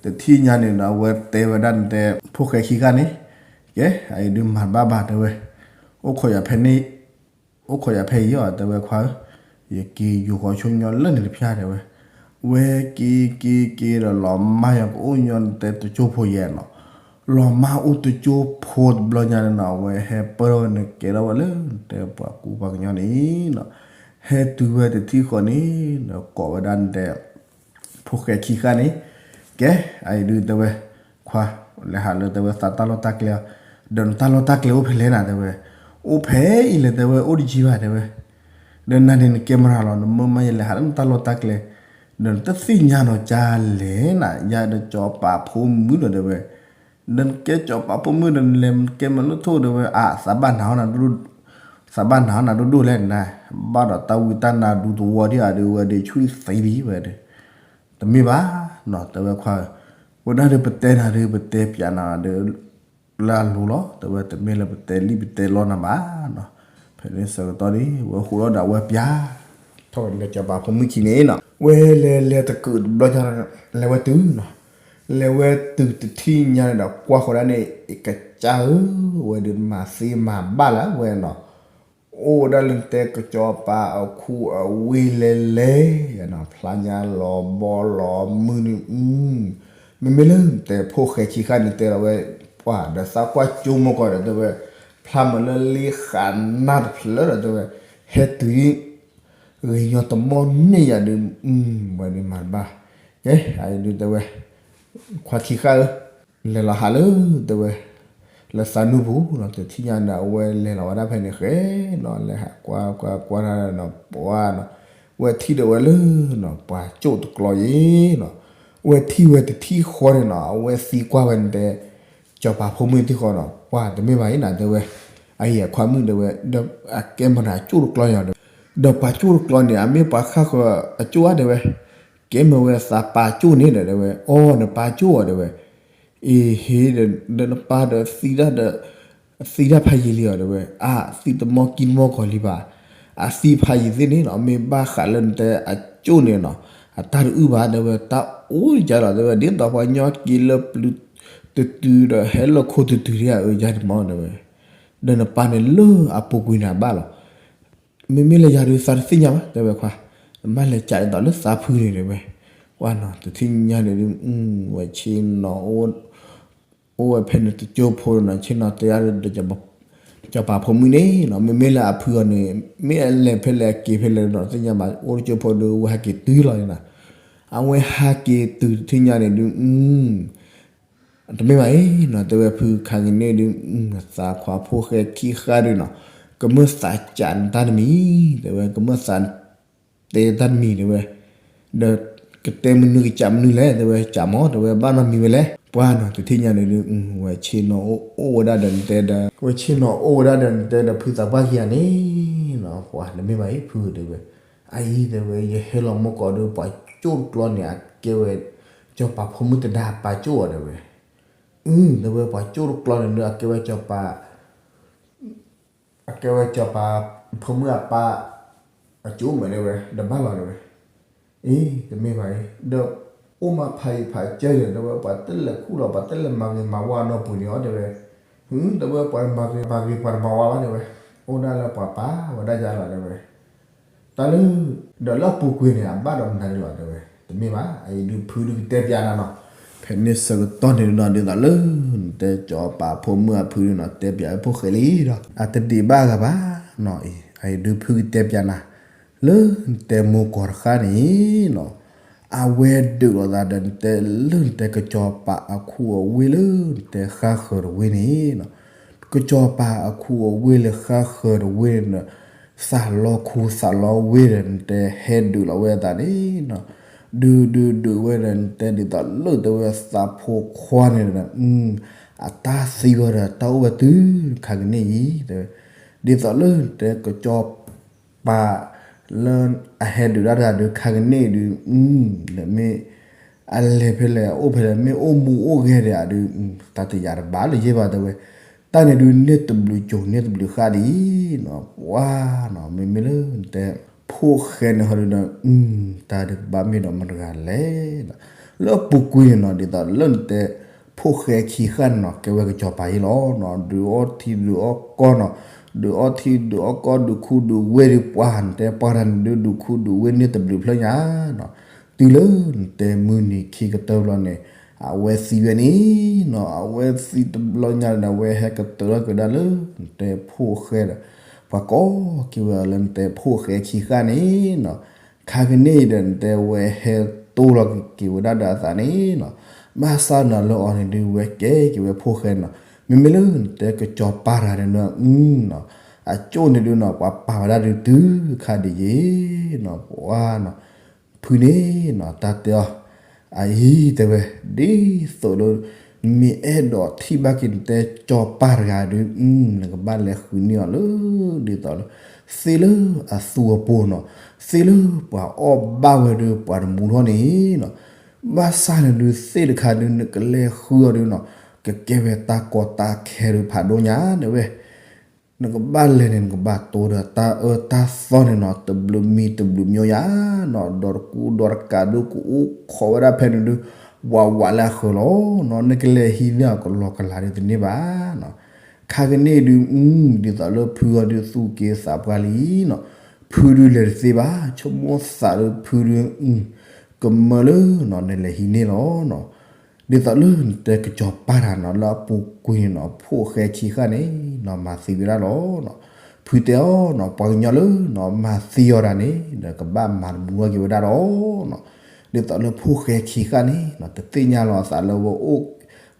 တထံၣ်ညါန့ၣ်ဒီး အဝဲတဲဝဲဒၣ်နတဲ ဖိၣ်ဃဲခံဂၤန့ၣ်, ကဲ အအံၤဒုးမၤတဘၣ်ဘၣ်တဲဝဲ, အိၣ်ခိးယၤဖဲန့ၣ် အိၣ်ခိးယၤဖဲအံၤအီၤ တဲဝဲခွါဧၢ, ယက့ၤယိၤဃီဆိညီလၢန့ၣ်တဖၠၣ်တဲဝဲ, ဝဲက့ၤက့ၤက့ၤဒီးလီၤမၢ်ယၤကအိၣ်ညီနတဲတကၠိဖိယဲနီၤ, လီၤမၢ်အိၣ်တကၠိဖိတဘျီညါန့ၣ်နီၤ အဝဲဟဲပၢၢ်ထီၣ်ဝဲန့ၣ်ကဲထီၣ်ဝဲလၢနတဲပှၤကူပှၤကညီန့ၣ်နီၤ, ဟဲတုၤဝဲတထံၣ်ဃီန့ၣ် ဒီးကိးဝဲဒၣ်နတဲ ဖိၣ်ဃဲခံဂၤန့ၣ်, ကဲ အအံၤဒုးတဲဝဲ, ခွါ လဲၤဟးလၢတဲဝဲသးတၢ်လီၢ်တၢ်ကျဲ, ဒီးနတၢ်လီၢ်တၢ်ကျဲအိၣ်ဖဲလဲၣ်နၤတဲဝဲ, အိၣ်ဖဲအံၤလဲၣ်တဲဝဲ အိၣ်တယံၤဘၣ်တဲဝဲ, ဒီးနၤန့ၣ်နကဲမတၤလီၤ, နမၢမါယလဲၤဟးလၢနတၢ်လီၢ်တၢ်ကျဲ, ဒီးနတသ့ၣ်ညါနီၤကလဲၣ်နၤ, ယၤဒီးစီၤပၤဖိမုၣ်ဒီးတဲဝဲ, ဒီးနကဲစီၤပၤဖိမုၣ်ဒီးနလဲၤကဲမၤလိထိၣ်တဲဝဲ, အသးဘၣ်နၤဟီနၤ, သးဘၣ်နၤဟီနၤဒိၣ်ဒိၣ်လဲၣ်နၤ, ဘၣ်ဒီးတၢ်ဝံတၢ်နါဒူသဝီဒံးဧါဒီးဝဲဒီးဆူၣ်သံလံဝဲဒီး, တမ့ၢ်ဘၣ်နီၤ တဲဝဲခွါဧၢ, ဝဲဒၣ်ဒီးပတဲနၤဒီး ပတဲပၠးနၤဒီး လၢအလိၤလီၤ, တဲဝဲတမ့ၢ်လၢပတဲလံပတဲလီနၤဘၣ်နီၤ, ဖဲန့ၣ်ဆၢကတီၢ်န့ၣ် ဝဲဃိးဒီးအဝဲပၠး ထီၣ်ဝဲလၢစီၤပၤဖိမုၣ်ခံန့ၣ်နီၤ, ဝဲလဲၤလဲၤတကုးတဘျီညါ လဲၤဝဲတုၤနီၤ, လဲၤဝဲတုၤတထံၣ်ညါန့ၣ်ဒီး ကွၢ်ဃီဒၣ်န့ၣ် ကစၢ်ဧၢ, ဝဲဒုးမၤသ့မၤဘၣ်လၢဝဲနီၤ, အိၣ်ဝဲဒၣ်လၢနတဲကစီၤပၤအခူအဝ့ၢ်လဲၤလဲၤနီၤ, ဖျါညါလီၤဘီလီၤမုၢ်န့ၣ်, မ့မ့ၢ်လၢနတဲဖိၣ်ဃဲခံခါန့ၣ်တဲလီၤဝဲ, ပှၤဒီးသးကွၢ်ကၠိမိၢ်ကီၢ်ဒီးတဲဝဲ, ဖျါမးလၢလ့ဃးနၢ်တဖျၢၣ်ဒီးတဲဝဲ, ဟဲတုၤ ဂ့ၤညီတမီၢ်န့ၢ်ယၤဒုး, ဝဲဒုးမၤတဘၣ်, ကဲ အအံၤဒုးတဲဝဲ, ခွါခံဃၣ်ဧၢ, လဲၤလီၤဟးလၢတဲဝဲ, လၢသးနူၢ်ပူၤနီၤ, တထံၣ်ညါန့ၣ် အဝဲလဲၤလီၤဝဲဒၣ်ဖဲန့ၣ်ဃဲနီၤ, လဲၤဟးကွၢ်ကွၢ်ကွၢ်တၢ်နီၤ ပှၤနီၤ, ဝဲထံၣ်ဒီးဝဲလၢနီၤ ပှၤကၠိၣ်တကျီယ့နီၤ, ဝဲထံၣ်ဝဲတထံၣ်ဃီန့ၣ်နီၤ အဝဲသံကွၢ်ဝဲန့ၣ်တဲ စီၤပၤဖိမုၣ်သံဃီနီၤ, ပှၤတမ့ၢ်ဘၣ်အံၤနၤတဲဝဲ, အအံၤအခွါမုၣ်တဲဝဲ, ဒီးအကဲမတၤကၠိၣ်တကျီယၤဒီး, ဒီးပှၤကၠိၣ်တကျီန့ၣ် အမ့ၢ်ပှၤဃၣ်ဃၢၤအကၠိၣ်ဧါတဲဝဲ, ကဲမ့ၢ်ဝဲသးပၢ်ကၠိၣ်န့ၣ်ဒီးတဲဝဲ, အီ နပၢ်ကၠိၣ်ဧါတဲဝဲ, အ့ဟ့ဒီး ဒီးနပၢ်ဒီးသံတၢ်ဒီး သံတၢ်ဖးယံာ်လံဧါတဲဝဲ, အါ သံတမီၢ်ကံတမီၢ်ကီၢ်လံဘၣ်, အသံဖးယံာ်သ့ၣ်န့ၣ်နီၤ မ့ၢ်ဘၣ်ဃးလၢနတဲအကၠိၣ်န့ၣ်နီၤ, အတၢ်တအုၣ်ဘၣ်တဲဝဲ, တၢ်အိၣ်ယါလီၤတဲဝဲ, ဒ်သိးပှၤညီက့ၤလၢပျုၤတတုၤဒီးဟဲလၢခိၣ်တတုၤဒံးဧါအၢ ယါန့ၣ်မီၢ်တဲဝဲ, ဒီးနပၢ်န့ၣ်လၢအပူၤကွံာ်န့ၣ်အဘၣ်လီၤ မ့မ့ၢ်လၢယၤဒုးသးတသ့ၣ်ညါဘၣ် တဲဝဲခွါ, မ့ၢ်လဲၤကးဒ်သိးလၢသးဖုန့ၣ်တဲဝဲ, ကွၢ်နီၤ တထံၣ်ညါန့ၣ်ဒုး ဝဲဆ့ၣ်နီၤ အိၣ်ဝဲဖဲန့ၣ်တကၠိဖိနီၤ ဆ့ၣ်နီၤတဲအါဒီး စီၤပၤဖိမုၣ်န့ၣ်နီၤ မ့မ့ၢ်လၢအဖုအီၤန့ၣ် မ့ၢ်အလဲၤဖဲလဲၣ်အက့ၤဖဲလဲၣ်နီၤ တသ့ၣ်ညါဘၣ် အိၣ်တကၠိဖိဒုး ဝဲဟဲက့ၤတုၤလီၤန့ၣ်နီၤ, အဝဲဟဲက့ၤတုၤတထံၣ်ညါန့ၣ်ဒုး တမ့ၢ်ဘၣ်အံၤနီၤ တဲဝဲဖုခါကန့ၣ်ဒုး သးခွါဖိၣ်ဃဲခံဃၣ်ဒုးနီၤ ကမၢသးကးနတၢ်တမံၤ တဲဝဲ ကမၢသးတဲတၢ်တမံၤတဲဝဲ, ဒီးကတဲမနုၤကစးမနုၤလဲၣ် တဲဝဲ ကးမီၢ် တဲဝဲ ဘၣ်နီတမံၤဝဲလဲၣ် ပှၢ်နီၤ တထံၣ်ညါန့ၣ်ဒုး ဝဲဆ့ၣ်နီၤအိၣ်ဝဲဒၣ်ဒီးနတဲဒီး ဝဲဆ့ၣ်နီၤအိၣ်ဝဲဒၣ်ဒီးနတဲဒီးဖုသးပှၢ်ခံဂၤန့ၣ်နီၤ ပှၢ်တမ့ၢ်ဘၣ်အံၤဖုတဲဝဲ, အအံၤတဲဝဲ ယဟဲလီၤမီၢ်ကီးဒုး ပှၤကၠိၣ်တကျီန့ၣ် အကဲဝဲ စီၤပၤဖိမုၣ်တဒါပၢ်ကၠိၣ်အီၤတဲဝဲ, အ တဲဝဲ ပှၤကၠိၣ်တကျီန့ၣ်ဒုး အကဲဝဲစီၤပၤ အကဲဝဲစီၤပၤ ဖိမုၣ်အပၢ် အကၠိၣ်မဲာ်တဲဝဲ ဒီးဘၣ်လီၤတဲဝဲ, အ့ တမ့ၢ်ဘၣ်အံၤ ဒီးအိၣ်မးဖးယံာ်ဖးကၢယဲၢ်တဲဝဲ ပှၤတလဲၤခူၣ်လီၤ ပှၤတလဲၤမၤဂ့ၤမၤဝါနီတပူၤန့ၣ်အီၤတဲဝဲ, တဲဝဲ ပှၤတမၤဂ့ၤမၤဂ့ၤပှၤတမၤဝါဘၣ်တဲဝဲ, အိၣ်ဒၣ်လၢပှၤပာ်ဝဲဒၣ်ယါလီၤတဲဝဲ တၢ်လၢ ဒီးလၢအပူၤကွံာ်န့ၣ် အဘၣ်ဒီးမနုၤဒ်လီၤတဲဝဲ, တမ့ၢ်ဘၣ် အအံၤဒုးဖုဒုးကတဲပၠးနၤနီၤ, ဖဲန့ၣ်ဆၢကတီၢ်န့ၣ်နီၤ ဒ်သိးလၢ နတဲစီၤပၤဖိမုၣ်အဖုဒုးနီၤ တဲပၠးဝဲဖိၣ်ဃဲလံဒီး အတဒံးဘၣ်ဂၤဘၣ်နီၤအံၤ အအံၤဒုးဖုကတဲပၠးနၤ လၢနတဲမိၢ်ကီၢ်တဃၣ်န့ၣ်နီၤ အဝဲဒုးလိာ်သးဒီးနတဲလၢနတဲကစီၤပၤအခူအဝ့ၢ်လၢ နတဲဃၣ်ဃၢၤတဝ့ၢ်န့ၣ်နီၤ, ကစီၤပၤအခူအဝ့ၢ်လၢဃၣ်ဃၢၤတဝ့ၢ်န့ၣ် သးလီခူသးလီဝ့ၢ်ဒီးနတဲဟဲဒုးလီၤဝဲအသးန့ၣ်နီၤ, ဒုးဒုးဒုးဝဲဒီးနတဲဒ်သိးလၢတဲဝဲသးဖိခွါန့ၣ်ဒီး အတၢ်သံဝဲဒီးတၢ်အိၣ်ဝဲတုၤခါကန့ၣ်အံၤ တဲဝဲ, ဒ်သိးလၢနတဲကစီၤ ပၤ လၢအဟဲဒုးတၢ်တဂၤဒုးခါကန့ၣ်ဒုး နမ့ၢ် အလဲၤဖဲလဲၣ် အအိၣ်ဖဲလဲၣ် မ့ၢ်အိၣ်မူအိၣ်ဂဲၤဒီးဒုး တၢ်တယာ်တဘၣ်လၢၤယဲၢ်ဘၣ်တဲဝဲ, တၢ်န့ၣ်ဒုးန့ၢ်တဘျုးကိၤန့ၢ်တဘျုးဃၣ်ဒ်အံၤနီၤ ပှၤနီၤ မ့မ့ၢ်လၢနတဲ ဖိၣ်ဃဲန့ၣ်ဟီဒုးဒီး တၢ်ဒုးကဘၣ်မ့ၢ်ဒီးမတၤတဂၤလဲၣ်နီၤ, လၢအပူၤကွံာ်န့ၣ်နီၤ ဒ်သိးလၢနတဲ ဖိၣ်ဃဲခံဃၣ်န့ၣ်နီၤ ကဲဝဲကစီၤပၤအံၤလီၤနီၤ, ဒုးအီထံဒုးအီကီၢ်နီၤ, ဒုးအီထံဒုးအီကီၢ် ဒုးခူဒုးဝ့ၢ်ဒုးပှၤနတဲပှၤတၢ်န့ၣ်ဒုး ဒုးခူဒုးဝ့ၢ်န့ၢ်တဘျုးဖျၢၣ်ညါနီၤ, တုၤလၢနတဲမုၢ်နံၤခံကတၢၢ်ဘျီန့ၣ် အဝဲသံဝဲန့ၣ်နီၤ, အဝဲသံတဘျီညါန့ၣ် အဝဲဟဲကတၢၢ်ထီၣ်က့ၤဝဲဒၣ်လၢ နတဲဖိၣ်ဃဲဒီး ပှၤကိးက့ၤဝဲအီၤလၢနတဲဖိၣ်ဃဲခံဃၣ်န့ၣ်နီၤ, ခါကန့ၣ်ဒီးနတဲဝဲဟဲတိၢ်လီၤက့ၤဝဲဒၣ်ဒီးအသးန့ၣ်နီၤ, ဘၣ်ဆၣ်နီၤလၢအီၤန့ၣ်ဒုးဝဲကဲက့ၤဝဲဖိၣ်ဃဲနီၤ, မ့မ့ၢ်လၢနတဲကစီၤပၤတဂၤန့ၣ်နီၤ အကၠိၣ်န့ၣ်ဒုးနီၤ ပှၤပာ်ဝဲဒၣ်ဒုးတုၤခါဒံးယ့ၤနီၤ ပှၤနီၤ ဖုန့ၣ်နီၤ တၢ်တဲအီၤ အအံၤတဲဝဲ ဒ်သိးလၢ မ့ၢ်အဲၣ်ဒိးထံၣ်ဘၣ်က့ၤနတဲကၠီၤပၢ်တဂၤဒုး နကဘၣ်လဲၤဃုန့ၢ်အီၤလၢ ဒ်သိးလၢ သ့ၣ်လၢအသူအပူၤနီၤ သ့ၣ်လၢပှၤအီၣ်ဘၣ်ဝဲဒုး ပှၤတမူထီၣ်န့ၣ်နီၤ ဘၣ်ဆၣ်န့ၣ်ဒုး သ့ၣ်တခါဒုး နကလဲၤဃုအီၤဒုးနီၤ ကကဲဝဲတၢ်ကီတၢ်ခဲဒုးဖးဒိၣ်ညါတဲဝဲ နကဘၣ်လဲၤန့ၣ် နကဘၣ်တိဒီးတၢ်အၢတၢ်သီန့ၣ်နီၤ တဘျုးမံၤတဘျုးမံၤယါနီၤ ဒီးတကူဒီးတကးဒုး ကအိၣ်ခိးဝဲဒၣ်ဖဲန့ၣ်ဒုး ဝးဝးလၢအဃၢၤလီၤနီၤ နကလဲၤဟံးန့ၢ်အီၤကလီကလီဒုးတန့ၢ်ဘၣ်နီၤ ခါကန့ၣ်ဒုး ဒ်သိးလၢဖုအီၤဒုးသူၣ်က့သးပှၢ်လံနီၤ ဖုဒုးလဲၤတသ့ဘၣ် ဆိကမိၣ်သးဒုးဖုဒုး ကမၢလၢနီၤ နလဲၤဟံးန့ၢ်လီၤနီၤ ဒ်သိးလၢနတဲကစီၤပၤတၢ်နီၤ လၢအပူၤကွံာ်န့ၣ်နီၤ ဖိၣ်ဃဲခံဃၣ်န့ၣ်နီၤ မၤသံဝဲဒၣ်လီၤနီၤ. ဖုတဲအီၤနီၤ ပှၤကညီလၢနီၤ မၤသံအီၤဒၣ်န့ၣ် ဒီးကဘၣ်မၤတမူထီၣ်က့ၤဝဲဒၣ်လီၤနီၤ. ဒ်သိးလၢဖိၣ်ဃဲခံဃၣ်န့ၣ်နီၤ တသ့ၣ်ညါလီၤအသးလၢဝဲအိၣ်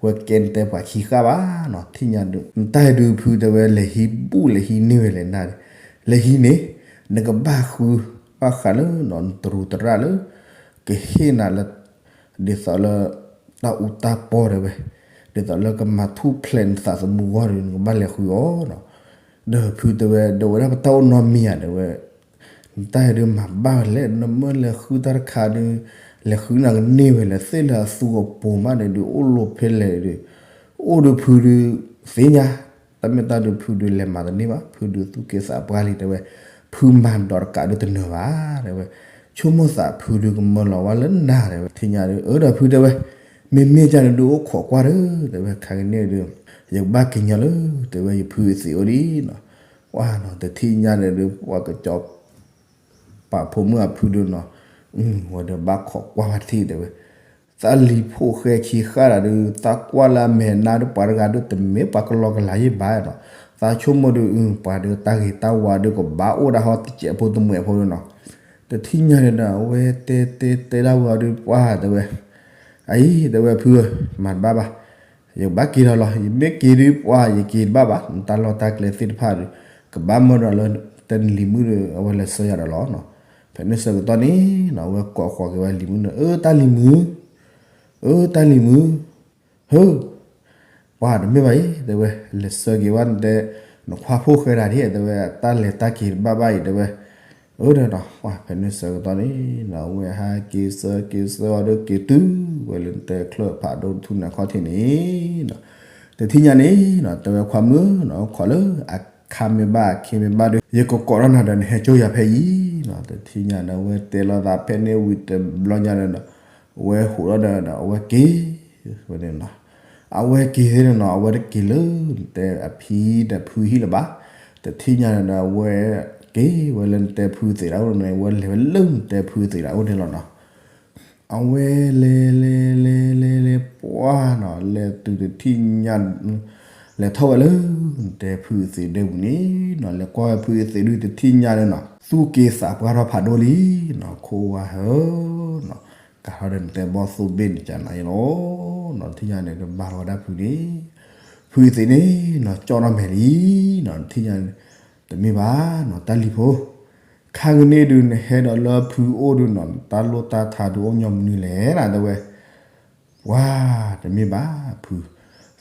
ဝဲကဲနတဲပှၤခံဃၣ်ဘၣ်နီၤ. ထံၣ်ညါဒုး နတၢ်ဟဲဒုးဖုတဲဝဲ လဲၤဟံးဘူၣ်လဲၤဟံးန့ၢ်ဝဲလဲၣ်နၤ လဲၤဟံးန့ၣ် နကဘၣ်ဃုဘၣ်ဃးလၢနီၤ နတရူးတရၣ်လၢ ကဟ့ၣ်နၤလၢ ဒ်သိးလၢ တၢ်အူတၢ်ပီတဲဝဲ, ဒ်သိးလၢကမၤထူၣ်ဖျဲးနသးသမူအဂီၢ်ဒီး နကဘၣ်လဲၤဃုအီၤနီၤ. ဒီးဖုတဲဝဲ ဒီးဝဲဒၣ်ပတၢ်အိၣ်နီတမံၤဧါတဲဝဲ, နတၢ်ဟဲဒုးမၤဘၣ်ဝဲလဲၣ်, နမ့ၢ်လဲၤဃုတၢ်တခါဒီး လဲၤဃုနၤကန့ၢ်ဝဲလဲၣ်, သ့ၣ်လၢအသူအပူၤမးဒီး အိၣ်လီၤဖဲလဲၣ်ဒီး အိၣ်ဒီးဖုဒုးသ့ၣ်ညါ, တၢ်မ့ၢ်တၢ်ဒုးဖုဒုးလဲၤမၤတန့ၢ်ဘၣ်, ဖုဒုးသူၣ်က့သးပှၢ်လံတဲဝဲ, ဖုမၤဒီးတကးဒုးတနၢၤဘၣ်တဲဝဲ, ဆိကမိၣ်သးဖုဒုးကမၢလီၤဝဲလၢနၤတဲဝဲ, ထံၣ်ညါဒီး အၢ ဒီးဖုတဲဝဲ, မ့မ့ၢ်ကန့ၣ်ဒုးအိၣ်ခိးကွၢ်ဒီး တဲဝဲ ခါကန့ၣ်ဒုး ယကဘၣ်က့ၤညီလၢ တဲဝဲ ယဖုသံးအိၣ်ဒံးနီၤ, ပှၤနီၤ တထံၣ်ညါန့ၣ်ဒုး ပှၤကစီၤ ပာ်ဖိမုၣ်အဖုဒုးနီၤ, ဝဲဒီးဘၣ်ခိးကွၢ်ဝဲတထံၣ်တဲဝဲ, သးလံၤဖိၣ်ဃဲခံဃၣ်တၢ်ဒုး သးကွၢ်လၢအမဲာ်နါဒုး ပှၤတဂၤဒုး တမ့ၢ်ပှၤကလီကလီယဲၢ်ဘၣ်နီၤ, သးဆိကမိၣ်ဒုး ပှၤဒုးတၢ်ဂ့ၤတၢ်ဝါဒုးကဘၣ်အိၣ်ဒၣ်ဟီတစဲးဖိတမှဲးဖိဒုးနီၤ, တထံၣ်ညါန့ၣ်ဒီး အဝဲတဲတဲတဲဒၣ်ဝဲအီၤဒုး ပှၤတဲဝဲ, အအံၤ တဲဝဲ ဖုဧၢ, မၤတဘၣ်ဘၣ် ယကဘၣ်က့ၤဒီးလီၤ, ယမ့ၢ်က့ၤဒုးပှၤ ယက့ၤတဘၣ်ဘၣ်, နတၢ်လီၢ်တၢ်ကျဲသ့ၣ်တဖၣ်ဒီး ကဘၣ်မၢဒီးလၢ တၢ်လံၤမုၣ်ဒီး အဝဲလဲၤဆှၢယၤဒီးလီၤနီၤ. ဖဲန့ၣ်ဆၢကတီၢ်န့ၣ်နီၤ အဝဲကိးဃီၤက့ၤဝဲလံၤမုၣ်န့ၣ်, အၢ တၢ်လံၤမုၣ်, အၢ တၢ်လံၤမုၣ်, ဟၢ ပှၤတမ့ၢ်ဘၣ်အံၤ တဲဝဲ, လဲၤဆှၢက့ၤဝဲနတဲ နခွါဖိၣ်ဃဲတၢ်ဒ် တဲဝဲ တၢ်လဲၤတၢ်က့ၤတဘၣ်ဘၣ်အံၤ တဲဝဲ, အၢ ဒီးနီၤ ပှၤဖဲန့ၣ်ဆၢကတီၢ်န့ၣ်နီၤ အဝဲဟးက့ၤဆှၢက့ၤဆှၢအီၤဒီးက့ၤတုၤဝဲလၢနတဲချၢၣ်ဖးဒိၣ်ထူၣ်န့ၣ်အခီၣ်ထံးန့ၣ်နီၤ, တထံၣ်ညါန့ၣ်နီၤ တဲဝဲခွါမုၣ်နီၤ ခိးလၢအခါမ့ၢ်ဘၣ်အခ့မ့ၢ်ဘၣ်ဒီး ယကကိးထီၣ်နၤဒီးနဟဲကၠိယၤဖဲအံၤနီၤ, တထံၣ်ညါန့ၣ် အဝဲတဲလီၤသးဖဲန့ၣ်ဝံၤတဘျီညါန့ၣ်ဒီး အဝဲဟူးထီၣ်ဒီး အဝဲက့ၤ ဝဲန့ၣ်နီၤ, အဝဲက့ၤသ့ၣ်န့ၣ်နီၤ အဝဲတက့ၤလၢနတဲအဖံဒီးဖုဟံၣ်လၢၤဘၣ်, တထံၣ်ညါန့ၣ်ဒီး အဝဲက့ၤဝဲလၢနတဲဖုသံးတၢ်အိၣ်န့ၣ် အဝဲလဲၤဝဲလၢနတဲဖုသံးတၢ်အိၣ်န့ၣ်လီၤနီၤ, အဝဲလဲၤလဲၤလဲၤလဲၤလဲၤလဲၤပှၢ်နီၤ လဲၤတုၤတထံၣ်ညါ လဲၤထီၣ်ဝဲလၢ နတဲဖုသံးဒဲပူၤန့ၣ်နီၤ လဲၤကွၢ်ဝဲဖုသံးဒုးတထံၣ်ညါန့ၣ်နီၤ သူၣ်က့သးပှၢ်ထီၣ်ဖးဒိၣ်လံနီၤ ခိၣ်ဝါဟၢနီၤ ကၤထီၣ်ဒီးနတဲဘီၣ်သိၣ်ဘ့ၣ်န့ၣ်ကနၤအံၤလီၤနီၤ, တထံၣ်ညါန့ၣ် တဘၣ်ထီၣ်ဝဲဒၣ်ဖုန့ၣ်, ဖုသံးန့ၣ်နီၤ ကၠီၣ်ထီၣ်မဲာ်လံနီၤ တထံၣ်ညါန့ၣ်, တမ့ၢ်ဘၣ်နီၤ တၢ်လံၤဖိ, ခါကန့ၣ်ဒုးနဟဲဒီးလၢဖုအိၣ်ဒုးနီၤ နတၢ်လိၣ်တၢ်ထးဒုးအိၣ်ညီမနုၤလဲၣ်နီၤ တဲဝဲ ပှၤတမ့ၢ်ဘၣ်ဖု,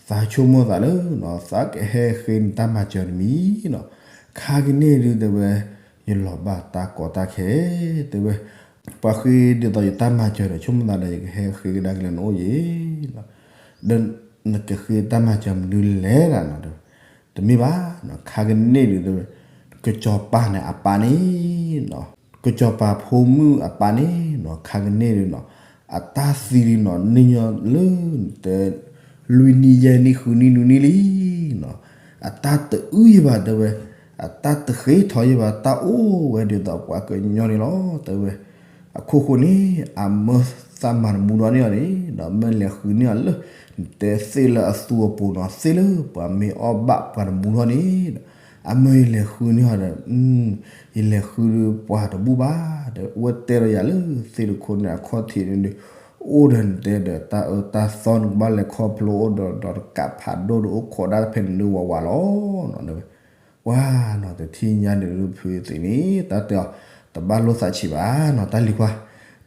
သးဆိကမိၣ်သးလၢနီၤ သးကဟဲဃ့နတၢ်မၤစၢၤတမံၤနီၤ, ခါကန့ၣ်ဒုးတဲဝဲ ယလီၤဘၣ်တၢ်ကီတၢ်ခဲ တဲဝဲ, ပှၤဃ့ဒ်သိးယတၢ်မၤစၢၤဒီး ဆိကမိၣ်သးဒီး ယကဟဲဃ့ကဒါက့ၤလၢနအိၣ်ယံၤနီၤ, ဒီးနကဃ့တၢ်မၤစၢၤမနုၤလဲၣ်နီၤ တမ့ၢ်ဘၣ်နီၤ ခါကန့ၣ်ဒုးတဲဝဲ ကစီၤပၤန့ၣ်အပၢ်န့ၣ်နီၤ ကစီၤပၤဖိမုၣ်အပၢ်န့ၣ်နီၤ ခါကန့ၣ်ဒုးနီၤ အတၢ်သံဒုးနီၤ န့ၢ်ညီလၢနတဲ လွံၢ်နံၣ်ယဲၢ်နံၣ်ဃုနံၣ်နွံနံၣ်လံနီၤ, အတၢ်တအုၣ်ယံၤဘၣ်တဲဝဲ, အတၢ်တဃ့ထီယံၤဘၣ် တၢ်အိၣ်ဝဲဒ်သိးပှၤကညီန့ၣ်လီၤ တဲဝဲ အခိၣ်ဃိန့ၣ် အမၢသးမၤတမူထီၣ်န့ၢ်အီၤန့ၣ်ဒီး မၢလဲၤဃုန့ၢ်အီၤလၢ နတဲသ့ၣ်လၢအသူအပူၤနီၤ သ့ၣ်လၢပှၤမ့ၢ်အီၣ်ဘၣ်ပှၤတမူထီၣ်န့ၣ်ဒီး အမၢယလဲၤဃုန့ၢ်အီၤဒီး ယလဲၤဃုပှၤတဘူၣ်ဘၣ် ဒီးအဝဲတဲဒီးယၤလၢသ့ၣ်တခိၣ်န့ၣ် အခီၣ်ထံးန့ၣ်ဒီး အိၣ်ဒီးနတဲဒီးတၢ်အၢတၢ်သီနကဘၣ်လဲၤခီဖျိအိၣ်ဒီး ဒီးတကးဖးဒိၣ်ဒီးအိၣ်ခိးဒၣ်ဖဲန့ၣ်လၢဝးဝးလီၤနီၤ တဲဝဲ ပှၤနီၤ တထံၣ်ညါန့ၣ်ဒုး ဖုသ့ၣ်န့ၣ် တၢ်တဲအီၤ တဘၣ်လိၣ်သးဆံးဘၣ်နီၤ တၢ်လံၤခွါ,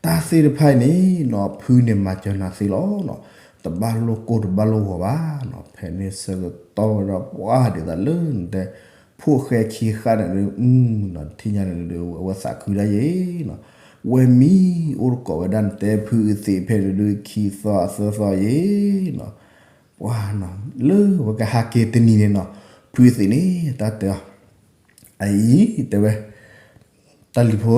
တၢ်သ့ၣ်တဖၣ်အံၤန့ၣ်နီၤ ဖုန့ၣ်မၤစၢၤနၤသ့လီၤနီၤ, တဘၣ်လိၣ်ကိၢ်တဘၣ်လိၣ်ဂီၤဘၣ်နီၤ, ဖဲန့ၣ်ဆၢကတီၢ်ဝဲဒီး ပှၤဒ်သိးလၢနတဲ ဖိၣ်ဃဲခံဃၣ်န့ၣ်ဒုး နီၤ တထံၣ်ညါန့ၣ်ဒုး အဝဲသးခုဒၣ်ယဲနီၤ, ဝဲမံအိၣ်တကိးဝဲဒၣ်နတဲဖုအသ့ၣ်ဖဲန့ၣ်ဒုး ခံသီသၢသီယဲနီၤ, ပှၤနီၤ လၢဝဲကဟးက့ၤတနံၤန့ၣ်နီၤ, ဖုသ့ၣ်န့ၣ် တၢ်တဲအီၤ အအံၤ တဲဝဲ တၢ်လံၤဖိ,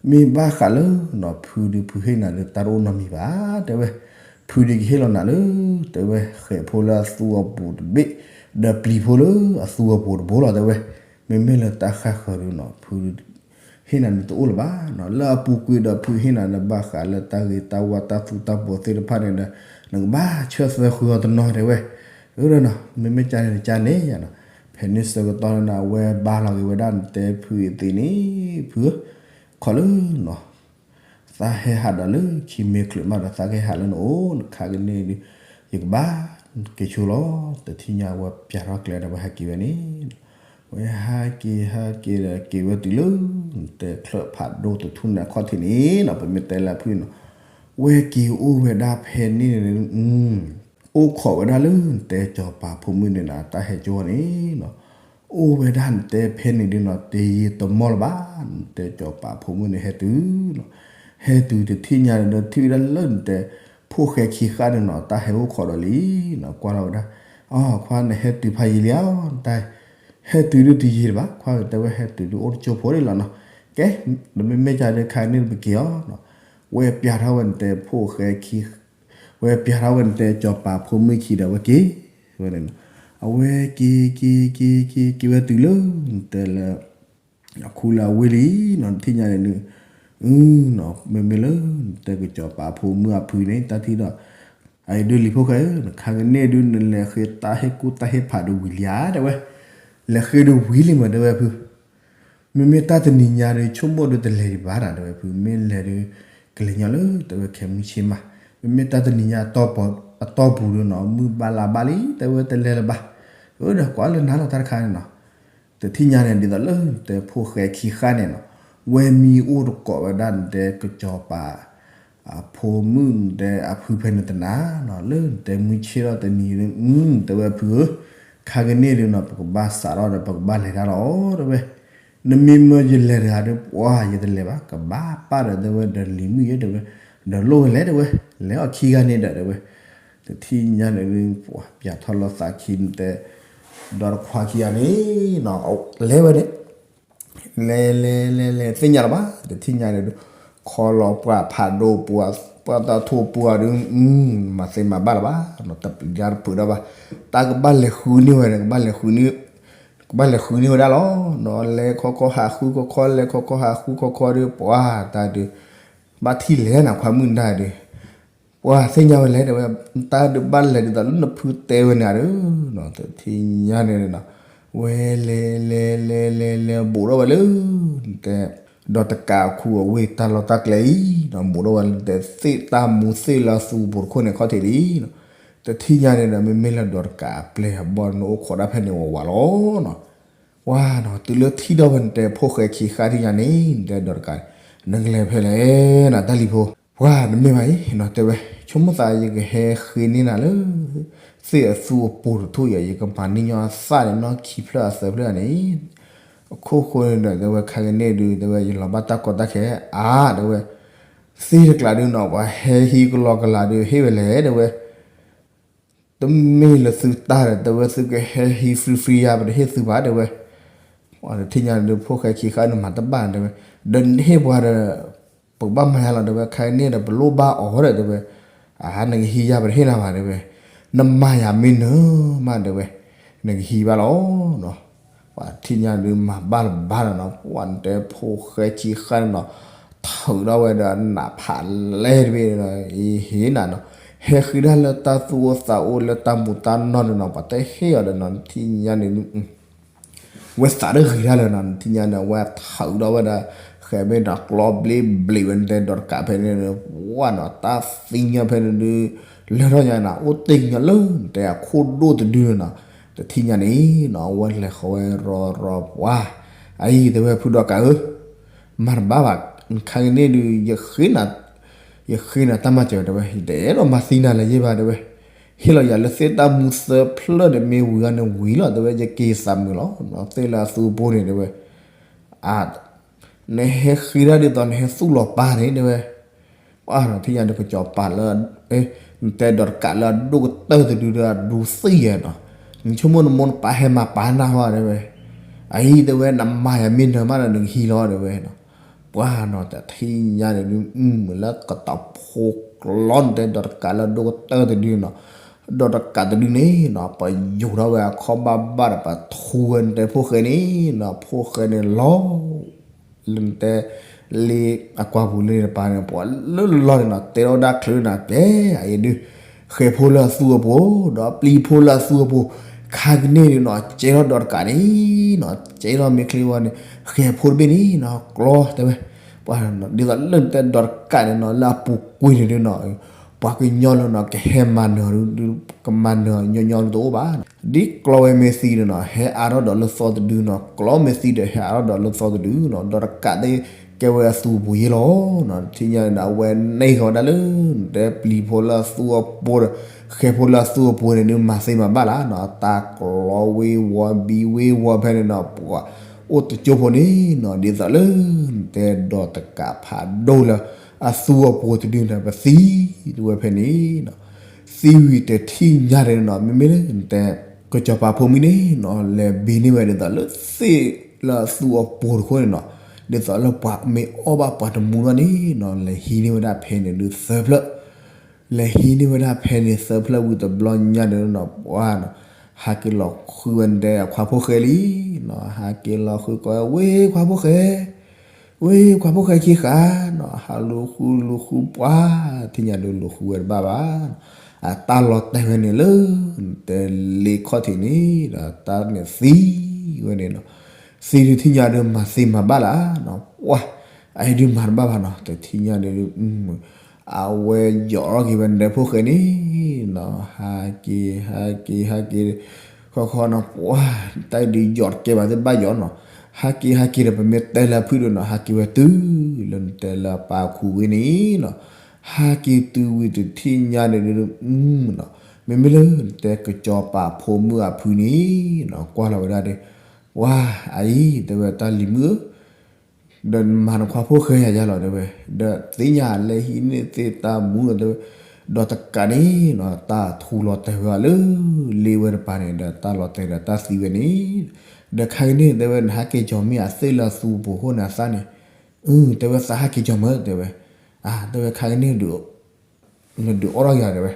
မ့ၢ်ဘၣ်ဃးလၢနီၤ ဖုဒုးဖုဟ့ၣ်နၤဒုး တၢ်တအိၣ်နီတမံၤဘၣ် တဲဝဲ, ဖုဒုးကဟ့ၣ်လီၤနၤလၢ တဲဝဲ ဃဲးဖိလၢအသူအပူၤတဘ့ၣ် ဒီးပျံၤဖိလၢအသူအပူၤတဘိလီၤ တဲဝဲ, မ့မ့ၢ်လၢတၢ်ဃၣ်ဃၢၤဒုးနီၤ ဖု ဟ့ၣ်နၤန့ၣ်တအိၣ်လၢၤဘၣ်နီၤ, လၢအပူၤကွံာ်ဒီးဖုဟ့ၣ်နၤန့ၣ် ဘၣ်ဃးလၢတၢ်ဂ့ၤတၢ်ဝါတၢ်သူတၢ်ပိာ်သ့ၣ်တဖၣ်န့ၣ်ဒီး နကဘၣ်ဆၢသၢဃုအီၤတနီၤ တဲဝဲ, အၢ နီၤ မ့မ့ၢ်ကန့ၣ်တကန့ၣ်ယါနီၤ, ဖဲန့ၣ်ဆၢကတီၢ်န့ၣ် အဝဲဘါလီၤက့ၤဝဲဒၣ်နတဲဖုအသ့ၣ်န့ၣ် ဖုဧၢ, ခီလၢနီၤ သးဟဲဟးဒီးလၢခံမ့ၢ်ချုးမးဒီး သးကဟဲဟးလၢနအိၣ် နခါကန့ၣ်ဒုး ယကဘၣ်က့ၤဆိလီၤ, တထံၣ်ညါဝဲပၠးထီၣ်ကျဲဒီးဝဲဟဲက့ၤဝဲန့ၣ် ဝဲဟဲက့ၤဟဲက့ၤဒီးက့ၤဝဲတုၤလၢ နတဲချၢၣ်ဖးဒိၣ်တထူၣ်န့ၣ်အခီၣ်ထံးန့ၣ်နီၤ ပမ့ၢ်တဲလၢဖုနီၤ, ဝဲက့ၤအိၣ်ဝဲဒၣ်ဖဲန့ၣ်န့ၣ် အိၣ်ခိးဝဲဒၣ်လၢနတဲစီၤပၤဖိမုၣ်န့ၣ်နီၤ တၢ်ဟဲကၠိန့ၣ်နီၤ, အိၣ်ဝဲဒၣ်နတဲဖဲန့ၣ်ဒုးနီၤ တယံာ်တမီၢ်လၢၤဘၣ်, နတဲစီၤပၤဖိမုၣ်န့ၣ်ဟဲတုၤနီၤ, ဟဲတုၤတထံၣ်ညါန့ၣ်ဒီးထံၣ်ဝဲဒၣ်လၢနတဲ ဖိၣ်ဃဲခံဃၣ်န့ၣ်နီၤ တၢ်ဟဲအိၣ်ခိးဒီးလံနီၤ ကွၢ်လီၤဝဲဒၣ်, အီ ခွါနဟဲတုၤဖးယံာ်လံဧါ, တၢ် ဟဲတုၤဒုးတယံာ်လၢၤဘၣ် ခွါတဲဝဲဟဲတုၤဒုးအိၣ်တကၠိဖိဒံးလီၤနီၤ, ကဲ ဒီးမ့မ့ၢ်ကဒီးခါန့ၣ်ပက့ၤအီၤနီၤ, ဝဲပၠးထီၣ်ဝဲနတဲဖိၣ်ဃဲခံ ဝဲပၠးထီၣ်ဝဲနတဲစီၤပၤဖိမုၣ်ခံဒီးဝဲက့ၤဝဲန့ၣ်နီၤ, အဝဲက့ၤက့ၤက့ၤက့ၤက့ၤဝဲတုၤလၢ နတဲလၢ အခူလၢအဝ့ၢ်လံနီၤ နထံၣ်ညါန့ၣ်ဒုး, နီၤ မ့မ့ၢ်လၢ နတဲကစီၤပၤဖိမုၣ်အဖုန့ၣ် တၢ်ထံၣ်ဒီး အအံၤဒုးလံၤဖိၣ်ဃဲဧၢ နခါကန့ၣ်ဒုး နလဲၤဃ့တၢ်ဟ့ၣ်ကူၣ်တၢ်ဟ့ၣ်ဖးဒုးဝံၤလံဧါ တဲဝဲ, လဲၤဃ့ဒုးဝံၤလံမး တဲဝဲဖု မ့မ့ၢ်တၢ်တနံၤညါဒီး ဆိကမိၣ်ဒီးတလဲၤဒံးဘၣ်နီၤ တဲဝဲဖု မ့ၢ်လဲၤဒီး ကလဲၤညီလၢ တဲဝဲ ခဲမုၢ်ဆ့ၣ်မး, မ့မ့ၢ်တၢ်တနံၤညါ အတီၢ်ပူၤဒီးနီၤ မုၢ်ဘၣ်လါဘၣ်လံ တဲဝဲ တလဲၤလၢၤဘၣ်, အၢဒီးကွၢ်လၢနၤလီၤတၢ်တခါန့ၣ်နီၤ, တထံၣ်ညါန့ၣ် ဒ်သိးလၢနတဲဖိၣ်ဃဲခံဃၣ်န့ၣ်နီၤ, ဝဲမံအိၣ်တကိးဝဲဒၣ်နတဲကစီၤပၤ အဖိမုၣ်နတဲအဖုဖဲန့ၣ်တနၤနီၤ လၢနတဲမုၢ်ဆ့ၣ်ထီၣ်တနံၤဒုး တဲဝဲဖုဧၢ, ခါကန့ၣ်ဒုးနီၤ ပကဘၣ်စးထီၣ်ဒီး ပကဘၣ်လဲၤတၢ်လီၤ တဲဝဲ, နမ့မၢယလဲၤတဂၤဒီး ပှၤယတလဲၤဘၣ် ကဘၣ်ပၢ်ဒီး တဲဝဲ ဒီးလံၤမုၣ်ယဲ တဲဝဲ, ဒီးလိၣ်ဝဲလဲၣ် တဲဝဲ, လဲၤအီၣ်ခံဂၤန့ၣ်ဒီး တဲဝဲ, တထံၣ်ညါန့ၣ်ဒုး ပှၤပၠးထီၣ်လီၤသးခံနတဲ ဒီတခွါခံဂၤန့ၣ်နီၤ လဲၤဝဲန့ၣ် လဲၤလဲၤလဲၤလဲၤ သ့ၣ်ညါလၢၤဘၣ် တထံၣ်ညါန့ၣ်ဒုး ခီလီၤပှၤဖးဒိၣ်ပှၤ ပှၤတၢ်ထိၣ်ပှၤဒုး မၤသ့မၤဘၣ်လၢၤဘၣ်နီၤ တပျံၤတၢ်တဖုးဒီးဘၣ် တၢ်ကဘၣ်လဲၤဃုန့ၢ်ဝဲန့ၣ် ကဘၣ်လဲၤဃုန့ၢ် ကဘၣ်လဲၤဃုန့ၢ်ဝဲဒၣ်လီၤနီၤ လဲၤခီခီဟးဃုခီခီ လဲၤခီခီဟးဃုခီခီဒီး ပှၤတၢ်ဒုး ဘၣ်ထံၣ်လဲၤနၤခွါမုၣ်နတၢ်ဒုး ပှၤသ့ၣ်ညါဝဲလဲၣ် တဲဝဲ တၢ်ဒုးဘၣ်လဲၤဒ်သိးလၢနဖုတဲဝဲန့ၣ်ဒီး တထံၣ်ညါန့ၣ်နီၤ ဝဲလဲၤလဲၤလဲၤလဲၤလဲၤ ဘူးထီၣ်ဝဲလၢ နတဲ ဒီးတကးအခူအဝ့ၢ်တၢ်လီၢ်တၢ်ကျဲအံၤနီၤ ဘူးထီၣ်ဝဲလၢနတဲသ့ၣ်တၢ်မူသ့ၣ်လၢအသူအပူၤတခိၣ်န့ၣ် ခီၣ်ထံးလံနီၤ တထံၣ်ညါန့ၣ်ဒီး မ့မ့ၢ်လၢဒီးတကးအပျဲၢ်အဘီၣ်န့ၣ် အိၣ်ခိးဒၣ်ဖဲန့ၣ်ဝးဝးလီၤနီၤ ပှၤနီၤ တုၤလၢထံၣ်ဒီးဝဲနတဲဖိၣ်ဃဲခံဃၣ်ထံၣ်ညါန့ၣ် နတဲဒီးတကးန့ၣ် နကလဲၤဖဲလဲၣ်နီၤ တၢ်လံၤဖိ ပှၤနမ့ၢ်ဘၣ်အံၤနီၤ တဲဝဲ ဆိကမိၣ်သးယကဟဲဃ့န့ၢ်နၤလၢ သ့ၣ်အသူအပူၤတထိၣ်အံၤ ယကမၤန့ၢ်ညီအသၣ်န့ၣ် နီၢ်ခံဖျၢၣ်အသၢဖျၢၣ်န့ၣ် အခိၣ်ဃိန့ၣ်ဒီး တဲဝဲ ခါကန့ၣ်ဒုး တဲဝဲ ယလီၤဘၣ်တၢ်ကီတၢ်ခဲအါ တဲဝဲ သ့ၣ်တကျးဒုးနီၤ ပှၤဟဲဟံးကလီကလးဒုး ဟ့ၣ်ဝဲလဲၣ် တဲဝဲ တမ့ၢ်လၢသုတၢ်ဒီး တဲဝဲ သုကဟဲဟံး free free ယါ ပတဟ့ၣ်သုဘၣ် တဲဝဲ ပှၤတထံၣ်ညါဒုး ဖိၣ်ဃဲခံဃၣ်န့ၣ် မၤတဘၣ် တဲဝဲ ဒီးဟ့ၣ်ပှၤဒီး ပကဘၣ်မၤယါလီၤ တဲဝဲ ခါကန့ၣ်ဒီး ပလိၣ်ဘၣ်အီၤဒီး တဲဝဲ အါ နကဟံးယါ ပတဟ့ၣ်နၤဘၣ် တဲဝဲ နမၤယၤမ့ၢ်နၢၤမး တဲဝဲ နကဟံးဘၣ်လီၤနီၤ ပှၤထံၣ်ညါဒုး မၤဘၣ်လၢၤဘၣ်လီၤနီၤ ပှၤနတဲဖိၣ်ဃဲခံဃၣ်န့ၣ်နီၤ ထုးထီၣ်ဝဲဒီးနးဖးလဲၢ်တဘ့ၣ်ဒီး ဟ့ၣ်နၤနီၤ ဟဲဃ့တၢ်လၢတၢ်သူၣ်အိၣ်သးအိၣ်လၢတၢ်မူၤတၢ်နီၢ်န့ၣ်နီၤ ပှၤတဟ့ၣ်အီၤဒီးနီၤ ထံၣ်ညါန့ၣ် ဝဲသးတဂ့ၤတၢ်လၢၤနီၤ ထံၣ်ညါန့ၣ် အဝဲထုးထီၣ်ဝဲဒီး ဃဲးမ့ၢ်ဒီးကျီဘျ့ဘျ့းဝဲန့ၣ်တဲ ဒီးတကးဖဲန့ၣ် ဝဲနီၤ တၢ်သံညီဖဲန့ၣ်ဒုး လၢထီၣ်ညါနီၤ အိၣ်တ့ၢ်ညီလၢနတဲအခိၣ်ဒိၣ်တဒုန့ၣ်နီၤ တထံၣ်ညါန့ၣ်နီၤ အဝဲလဲၤဃီၤဝဲရီရီပှၤ, အအံၤတဲဝဲဖုဒီးကးဧၢ, မၤတဘၣ်ဘၣ်, ခါကန့ၣ်ဒုး ယဃ့နၤတၢ်မၤစၢၤတဲဝဲ, ယတအဲၣ်ဒိးမၤသံနၤလၢၤယဲၢ်ဘၣ်တဲဝဲ, ဟ့ၣ်လီၤယၤလၢသ့ၣ်တၢ်မူသၢဖျၢၣ်န့ၣ် မ့ၢ်ဝံၤအီၤန့ၣ်ဝံၤလီၤတဲဝဲ, ယက့ၤသးမုာ်လီၤ, သ့ၣ်လၢအသူအပူၤန့ၣ်တဲဝဲ, အ နဟဲဃ့တၢ်ဒ်သိးနဟဲသူၣ်လီၤပာ်န့ၣ်တဲဝဲ, ပှၤနီၤ ထံၣ်ညါဒီးကစီၤပၤလၢ နတဲဒီးတကးလၢအဒိၣ်ကတၢၢ်တဒုဒီးအဒူသံယဲနီၤ, နဆိကမိၣ်နမိၢ်နပၢ်ဟဲမၤပာ်နၤဟီတဲဝဲ, အအံၤတဲဝဲ နမၤယၤမ့ၢ်နၢၤမးဒီးနကဟံးလီၤတဲဝဲနီၤ, ပှၤနီၤ တထံၣ်ညါန့ၣ်ဒုး မုၢ်လၢကတီၤဖိကျီနတဲဒီးတကးလၢအဒိၣ်ကတၢၢ်တဒုနီၤ, ဒီးတကးတဒုန့ၣ်နီၤ ပယိၤထီၣ်ဝဲအခီၣ်ဘၣ်ဘၣ်ဒီးပထူဝဲနတဲဖိၣ်ဃဲန့ၣ်နီၤ, ဖိၣ်ဃဲန့ၣ်လီၤ လၢနတဲ လ့အကွၢ်ပူၤလၢန့ၣ်တပၤန့ၣ် ပှၤလၢလီၢ်န့ၣ်နီၤ တဲထီၣ်ဒၣ်ချၢန့ၣ် ကဲ အအံၤဒုး ဃဲၤဖိလၢအသူအပူၤ ဒီးပျံၤဖိလၢအသူအပူၤ, ခါကန့ၣ်ဒုးနီၤ ကဲထီၣ်ဒီးတကးန့ၣ်နီၤ ကဲထီၣ်မ့ၢ်ချ့ဝဲန့ၣ် ဃဲၤဖိတဘ့ၣ်န့ၣ်နီၤ ကျီတဲဝဲ, ပှၤ ဒ်သိးလၢနတဲဒီးတကးန့ၣ်နီၤ လၢအပူၤကွံာ်န့ၣ်ဒုးနီၤ ပှၤကညီလၢနီၤ ကဟဲမၤနၢၤဒုး ကမၤနၢၤညီညီဒုးတအိၣ်ဘၣ်, ဒ်ကျီဝဲမ့ၢ်သံန့ၣ်နီၤ ဟဲအါထီၣ်ဒီးလၢသီတဒုနီၤ, ကျီမ့ၢ်သံဒီးဟဲအါထီၣ်ဒီးလၢသီတဒုနီၤ, ဒီးတကးသ့ၣ်ကဲဝဲအသူအပူၤယဲလီၤနီၤ, တထံၣ်ညါန့ၣ် အဝဲန့ၢ်ဃီၤဝဲဒၣ်လၢ နတဲပျံၤဖိလၢအသူအပူၤဒီး ဃဲၤဖိလၢအသူအပူၤန့ၣ်ဒုး မၤသ့မၤဘၣ်လၢနီၤ, တၢ်ကျီဝ့ၤဝီၤဘံဝ့ၤဝီၤဖဲန့ၣ်နီၤ ပှၤ အိၣ်တကၠိဖိန့ၣ်နီၤ ဒ်သိးလၢ နတဲဒီးတကးဖးဒိၣ်လၢ အသူအပူၤတဒုန့ၣ် ပသံဝဲဖဲန့ၣ်နီၤ, သံဝံၤတထံၣ်ညါန့ၣ်နီၤ မ့မ့ၢ်လၢနတဲ ကစီၤပၤဖိမုၣ်န့ၣ်နီၤ လဲၤဘ့န့ၢ်ဝဲဒ်သိးလၢသ့ၣ်လၢအသူအပူၤတခိၣ်န့ၣ်နီၤ, ဒ်သိးလၢပှၤမ့ၢ်အီၣ်ဘၣ်ပှၤတမူထီၣ်န့ၣ်နီၤ လဲၤဟံးန့ၢ်ဝဲဒၣ်ဖဲန့ၣ်ဒုးသၢဖျၢၣ် လဲၤဟံးန့ၢ်ဝဲဒၣ်ဖဲန့ၣ်သၢဖျၢၣ်ဝံၤတဘျီညါန့ၣ်နီၤ ပှၤနီၤ ဟးက့ၤလီၤဃုဝဲဒၣ်အခွါဖိၣ်ဃဲလံနီၤ, ဟးက့ၤလီၤဃုကိးဝဲ ဝ့ၢ်ခွါဖိၣ်ဃဲ ဝ့ၢ်ခွါဖိၣ်ဃဲခံဃာ်နီၤ, ဟးလူၤဃုလူၤဃုပှၤ ထံၣ်ညါဒုးလူၤဃုဝဲတဘၣ်ဘၣ်နီၤ, အတၢ်လီၤတဲာ်ဝဲန့ၣ်လၢ နတဲလ့ခီၣ်ထံးန့ၣ်ဒီး တၢ်န့ၣ်သံဝဲန့ၣ်နီၤ, သံဒုးထံၣ်ညါဒုးမၤသ့မၤဘၣ်လၢနီၤ, ပှၤ အအံၤဒုးမၤတဘၣ်ဘၣ်နီၤ, တထံၣ်ညါဒုး အဝဲယီၤထီၣ်က့ၤဝဲနတဲဖိၣ်ဃဲန့ၣ်နီၤ, ဟးက့ၤ ဟးက့ၤ ဟးက့ၤ ခီခီနီၤ, ပှၤ တၢ်အံၤဒုးယီၤတကဲဘၣ်သ့ၣ်ဘၣ်ယီၤနီၤ, ဟးက့ၤ ဟးက့ၤဒီး ပမ့ၢ်တဲလၢအဖုၣ်ဒုးနီၤ ဟးက့ၤဝဲတုၤလၢနတဲလၢအပၢ်ခူၣ်ဝ့ၢ်န့ၣ်နီၤ, ဟးက့ၤတုၤဝံၤတထံၣ်ညါန့ၣ်ဒုး မ့မ့ၢ်လၢနတဲကစီၤပၤဖိမုၣ်အဖုန့ၣ်နီၤ ကွၢ်လီၤဝဲဒၣ်ဒီး ပှၤ အအံၤတဲဝဲတၢ်လံၤမုၣ်ဧၢ ဒီးနမၤနခွါဖိၣ်ဃဲယၤယၤလီၤတဲဝဲ, ဒီးသ့ၣ်ညါလဲၤဟံးန့ၢ်သ့ၣ်တၢ်မူလီၤတဲဝဲ, ဒီးတကးန့ၣ်နီၤ တၢ်ထူလီၤတဲာ်ဝဲအီၤလၢ လ့ဝဲတပၤန့ၣ်ဒီး တၢ်လီၤတဲာ်ဒီးတၢ်သံဝဲန့ၣ်, ဒီးခါကန့ၣ်တဲဝဲ နဟးက့ၤကီၤမ့ၢ်အသ့ၣ်လၢအသူအပူၤအဃိန့ၣ်အသးန့ၣ်, အ တဲဝဲသးဟးက့ၤကီၤမၢတဲဝဲ, အ တဲဝဲခါကန့ၣ်ဒုး နဒုးအိးထီၣ်က့ၤတဲဝဲ,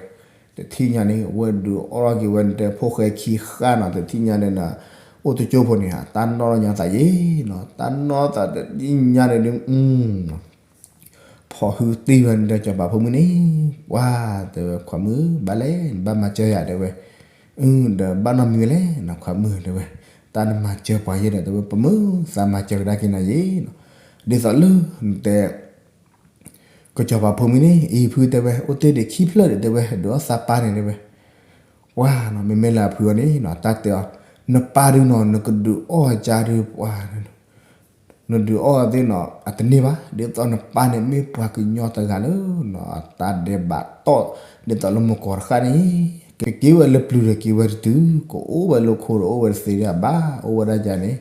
တထံၣ်ညါန့ၣ် အဝဲဒုးအိးထီၣ်က့ၤဝဲနတဲဖိၣ်ဃဲခံဃာ်နီၤ, တထံၣ်ညါန့ၣ်နီၤ အိၣ်တကၠိဖိန့ၣ် တၢ်နီၣ်ထီၣ်ညါသးယံၤနီၤ, တၢ်နီၣ်သးတထံၣ်ညါန့ၣ်ဒုး ဖီၣ်ဟုတံၢ်ဝဲနတဲစီၤပၤဖိမုၣ်န့ၣ်, ပှၤတဲဝဲခွါမုၣ် ဘၣ်လဲၣ် နဘၣ်မၤစၢၤယၤတဲဝဲ, ဒီးဘၣ်နီတမံၤဝဲလဲၣ်နီၤ ခွါမုၣ်တဲဝဲ, တၢ်နမၤစၢၤပှၤယဲဒီးတဲဝဲ ပမုၢ်သးမၤစၢၤကဒါက့ၤနၤယံၤနီၤ, ဒ်သိးလၢနတဲ ကစီၤပၤဖိမုၣ်န့ၣ် အံၤဖုတဲဝဲ အိၣ်တ့ၢ်ဒံးခံဖျၢၣ်ဒီးတဲဝဲ ဒုးအီၣ်သးပၢ်န့ၣ်တဲဝဲ, ပှၤနီၤ မ့မ့ၢ်လၢအဖုအီၤန့ၣ်နီၤ တၢ်တဲအီၤ, နပၢ်ဒုးနီၤ နကဒုးအီၣ်အကါဒုးပှၤ, နဒုးအီၣ်သ့ၣ်နီၤ အတန့ၢ်ဘၣ်, ဒ်သိးနပၢ်န့ၣ်မ့ၢ်ပှၤကညီတဂၤလၢနီၤ အတၢ်ဒဲးဘးတီၢ် ဒ်သိးလၢမုၢ်ကီၤတဃၣ်န့ၣ်, ကက့ၤဝဲလၢပျုၤဒီးက့ၤဝဲတတုၤ, ကအိၣ်ဝဲလၢခိဒီးအိၣ်ဝဲတသ့ဒံးဘၣ်, အိၣ်ဝဲဒၣ်ယၤန့ၣ်,